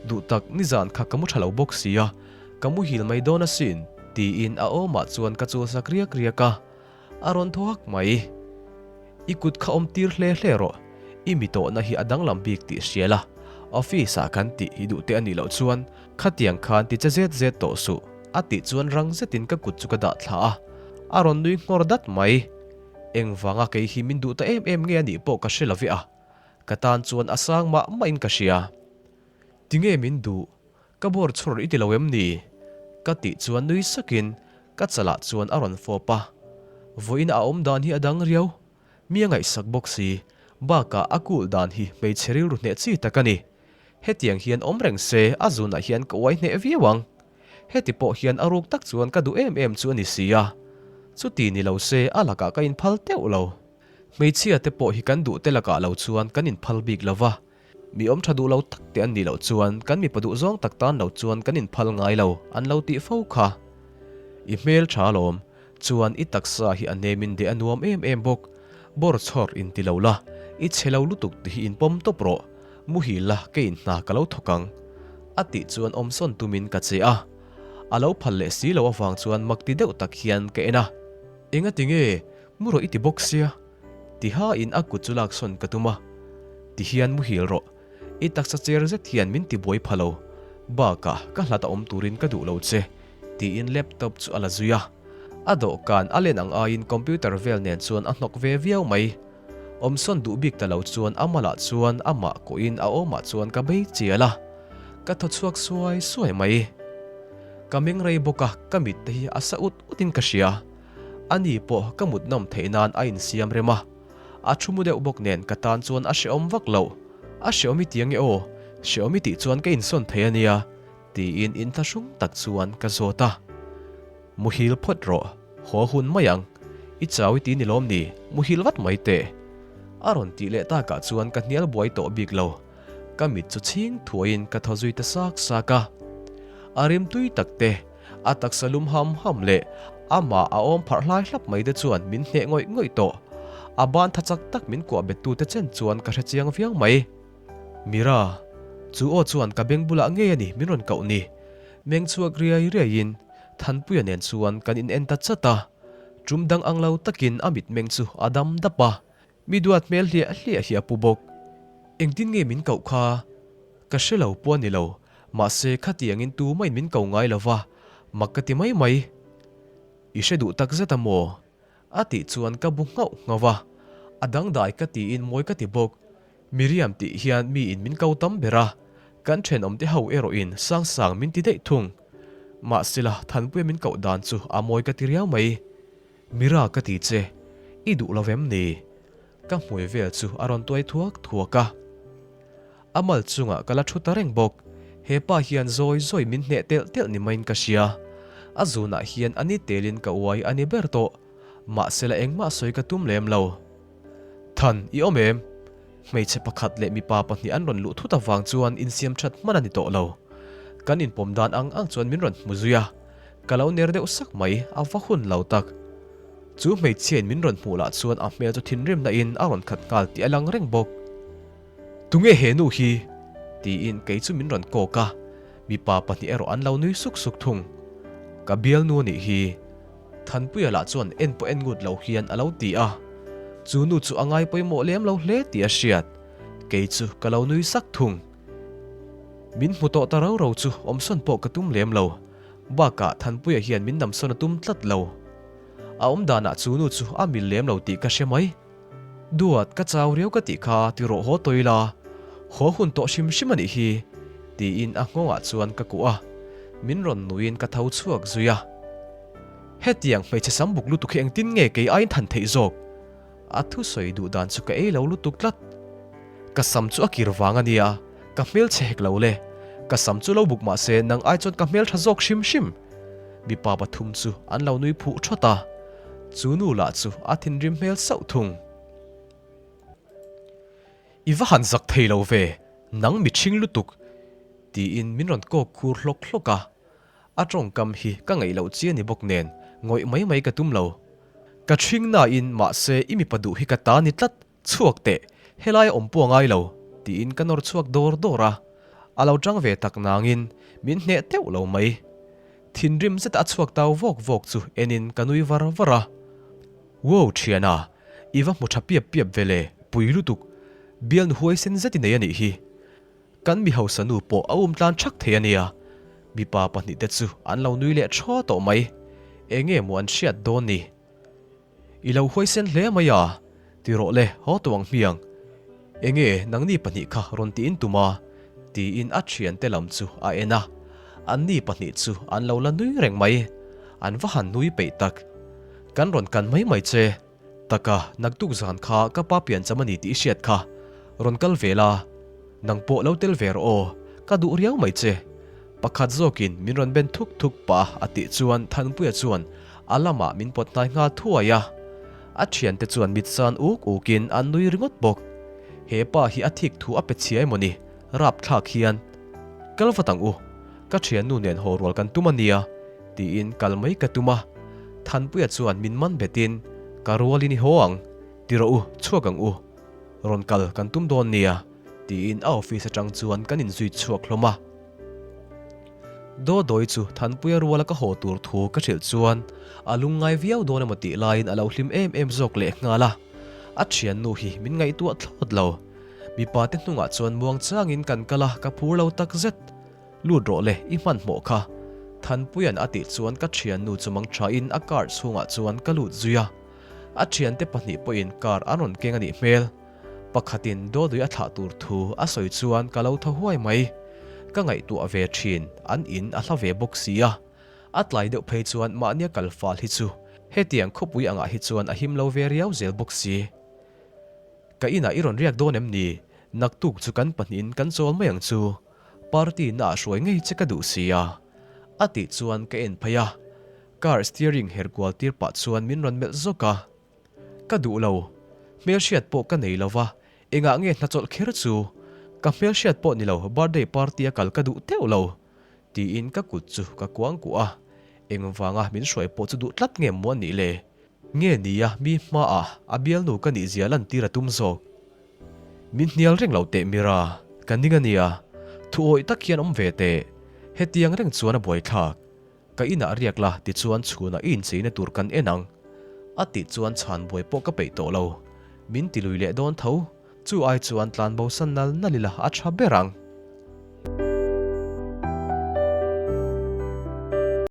Duh tak nizan kha ka mu tha lo bawk si a, ka muhil mai dawn asin, tiin a awmah chuan ka chul sak riak riak a. A rawn thaw hak mai. I kut kha awm tir hle hle rawh. I mi tawhna hi a danglam bik tih hria la. Office ah kan tih i duh te a nih loh chuan khatiang khan ti che zet zet tawh suh. A tih chuan rang zetin ka kut chu ka dah thla a. A rawn nui nghawr dat mai. Engvanga kei hi min duh ta em em nge a nih pawh ka hre lo ve a. Ka tan chuan a sang mah mahin ka hria. Tinge min duh? Ka bawr chhur i ti lo em ni? Ka tih chuan nui sakin ka chalah chuan a rawn fawp a. Vawiin a awm dan hi a dang riau. Mi a ngaihsak bawk si. Bakah a kul dan hi hmeichhe rilru hneh chi tak a ni. Hetiang hian awm reng se a zunah hian ka uai hneh viau ang. Heti pawh hian a ruk tak chuan ka duh em em chu a ni si a. Chuti ni lo se a lakah ka inphal teuh lo. Hmeichhia te pawh hi kan duh te lakah lo chuan kan inphal bik lo va. Mi awm tha duh lo tak te an nih loh chuan kan mipa duh zawng tak tan lo chuan kan inphal ngai lo an lo tih fo kha. I hmel tha alawm, chuan i taksa hi a nemin deh a nuam em em bawk. Bawr chhawr in ti lo la, i chhe lo lutuk ti hi inpawm tawp rawh, muhil la ka in hna ka lo thawk ang. A tih chuan awmsawn tumin ka che a. A lo phal leh si lo avang chuan mak ti deuh tak hian ka en a. Engati nge, mu rawh i ti bawk sia. Tiha in a kut chu laksawn ka tum a, ti hian muhil rawh, i taksa cher zet hian min ti buai pha lo, bakah ka hlat a awm turin ka duh lo che, tiin laptop chu a la zui a. A dawhkan a len ang aiin computer vel nen chuan a hnawk ve viau mai. Awmsawn duh bik ta lo chuan a malah chuan amah kawhin a awmah chuan ka bei chial a, ka thaw chhuak suai suai mai. Ka meng rei bawk a, ka mit te hi a sa ut utin ka hria. Ani pawh ka mut nawm theih nan a insiam rem a, a thu mu deuh bawk nen ka tan chuan a hrehawm vak lo. A hrehawm i ti ange aw, hrehawm i tih chuan ka insawn thei a nia, tiin inthlahrung tak chuan ka zawt a. Muhil phawt rawh, haw hun mai ang, i chau i ti ni lawm ni, muhil vat mai teh. A rawn tih leh takah chuan ka hnial buai tawh bik lo. Ka mit chu chhing thuaiin ka thaw zui ta sak sak a. A rimtui tak te, a taksa lum ham ham leh amah a awm pharh hlai hlap mai te chuan min hneh ngawih ngawih tawh. A ban tha chak tak min kuah bet tute chen chuan ka hre chiang viau mai. Mira, chu aw chuan ka beng bulah ngei a ni min rawn koh ni. Meng chhuak riai riaiin Thanpuia nen chuan kan in en ta chat a. Tum dang ang lo takin a mitmeng chu a dam dap a. Mi duat hmel hliah hliah hi a pu bawk. Engtin nge min koh kha? Ka hre lo pawh a ni lo, mahse khatiangin tumahin min ko ngai lo va, mak ka ti mai mai. I hre duh tak zet a maw? A tih chuan ka bu nghauh nghauh a, a dangdai ka tiin mawi ka ti bawk. Miriam tih hian miin min ko tam ber a, kan thenawmte ho erawhin Sangsang min ti daih thung. Mahsela Thanpuia min koh dan chu a mawi ka ti riau mai. Mira ka ti che, i duh lo vem ni? Ka hmui vel chu a rawn tuai thuak thuak a. A mal chungah ka la thu ta reng bawk. He pa hian zawi zawi min hneh telh telh ni maiin ka hria. A zunah hian a ni telin ka uai a ni ber tawh. Mahsela engmah sawi ka tum lem lo. Than, i awm em? Hmeichhe pakhat leh mipa pahnih an rawn luh thut avang chuan insiam that hman a ni tawh lo. Kan inpawm dan ang ang chuan min rawn hmu zui a, ka lo ner deuh sak mai, a va hun lo tak. Chu hmeichhiain min rawn hmuh lah chuan a hmel chu thinrimna in a rawn khat nghal tih a lang reng bawk. Tunge he nu hi? tiin kei chu min rawn kawk a, mipa pahnih erawh an lo nui suk suk thung. Ka bialnu a nih hi. Thanpuia lah chuan en pawh en ngut lo hian a lo ti a, chu nu chu a ngai pawimawh lem lo hle tih a hriat. Kei chu ka lo nui sak thung. Min hmu tawh ta rau rau chu awmsawn pawh ka tum lem lo. Bakah Thanpuia hian min namsawn a tum tlat lo. A awm danah chu nu chu a mil lem lo tih ka hre mai. Duat, ka chau riau ka tih kha ti rawh haw tawi la, haw hun tawh hrim hrim a nih hi, tiin a nghawngah chuan ka kuah a, min rawn nuiin ka tho chhuak zui a. Hetiang hmeichhe sam buk lutuk hi engtin nge kei aiin than theih zawk? A thusawi duh dan chu ka ei lo lutuk tlat. Ka sam chu a kir vang a nia, ka hmelchhe hek lo le. Ka sam chu lo buk mah se nang ai chuan ka hmeltha zawk hrim hrim. Mipa pathum chu an lo nui phuh thawt a, chu nu lah chu a thinrim hmel sauh thung. I va han zak thei lo ve, nang mi ṭhing lutuk! tiin min rawn kawk khur hlawk hlawk a. A tawngkam hi ka ngaih loh chi a ni bawk nen, ngawih mai mai ka tum lo. Ka ṭhing nain mahse i mipa duh hi ka ta ni tlat, chhuak teh, helai a awm pawh a ngai lo, tiin ka nawr chhuak dawr dawr a. A lo ṭang ve tak nangin min hneh teuh lo mai. Thinrim zeta a chhuak tau vawk vawk chu enin ka nui var var a. Wow ṭhiana, i va hmu ṭha piap piap ve le, pui lutuk. Bialnu huaisen zet i nei a nih hi. Kan mi hausa nu pawh a um tlan ṭhak thei a nia. Mipa pahnihte chu an lo nui leh ṭhaw tawh mai. Enge maw an hriat dawn ni? I lo huaisen hle mai a, ti rawh le, haw tawh ang hmiang. Enge nangni pahnih kha rawn tiin tum a? tiin a thiante lam chu a en a. Anni pahnih chu an lo la nui reng mai. An va han nui peih tak. Kan rawn kan mai mai che. Taka, naktuk zan kha ka pa piancham a ni tih i hriat kha. Rawn kal ve la. Nang pawh lo tel ve rawh aw, ka duh riau mai che. Pakhat zawkin min rawn ben thuk thuk pah a tih chuan Thanpuia chuan a lamah min pawt hnai nghal thuai a. A thiante chuan mit san uk ukin an nui ringawt bawk. He pa hi a thik thu a pe chhia emaw ni, rapthlak hian. Kal vat ang u, ka thiannu nen haw rual kan tum a nia, tiin kal mai ka tum a. Thanpuia chuan min man betin, Ka rualin i haw ang, ti rawh u, chhuak ang u. Rawn kal kan tum dawn nia, tiin a office atang chuan kan inzui chhuak hlawm a. Dawdawi chu Thanpuia ruala ka haw tur thu ka hrilh chuan a lungngai viau dawn emaw tih laiin a lo hlim em em zawk leh nghal a. A thiannu hi min ngaihtuah thlawt lo. Mipa te hnungah chuan muang changin kan kal a, ka phur lo takzet. Lut rawh le, i hmanhmawh kha. Thanpuia'n a tih chuan ka thiannu chu mang thain a car chhungah chuan ka lut zui a. A thiante pahnih pawhin car an rawn keng a nih hmel. Pakhatin Dawdui a thlah tur thu a sawi chuan ka lo thaw huai mai. Ka ngaihtuah ve thin, an in a hla ve bawk si a. A tlai deuh phei chuan mahnia kal fal hi chu hetiang khawpui angah hi chuan a him lo ve riau zel bawk si. Ka inah i rawn riak dawn em ni? Naktuk chu kan pahnihin kan chawl mai ang chu. Party na ah hruai ngei che ka duh si a. A tih chuan ka en phei a. Car steering her kual tir pah chuan min rawn melh zawk a. Ka duh lo. Hmelhriat pawh ka nei lo va, engah nge hna chawlh kher chu? Ka hmelhriat pawh ni lo, birthday party a kal ka duh teuh lo. Tiin ka kut chu ka kuang kuah a. Engvanga min hruai pawh chu duh tlat nge maw a nih le? Nge nia mi hmaah a bialnu ka nihzia lantir a tum zawk. Min hnial reng lo teh Mira, ka ning a nia. Thu awih tak hian awm ve teh. Hetiang reng chuan a buaithlak. Ka inah riak la tichuan chhunah i incheina tur kan en ang. A tih chuan chhan buai pawh ka peih tawh lo. Min ti lui leh dawn tho. Chu ai chuan tlan bo san nal nal ila a tha ber ang.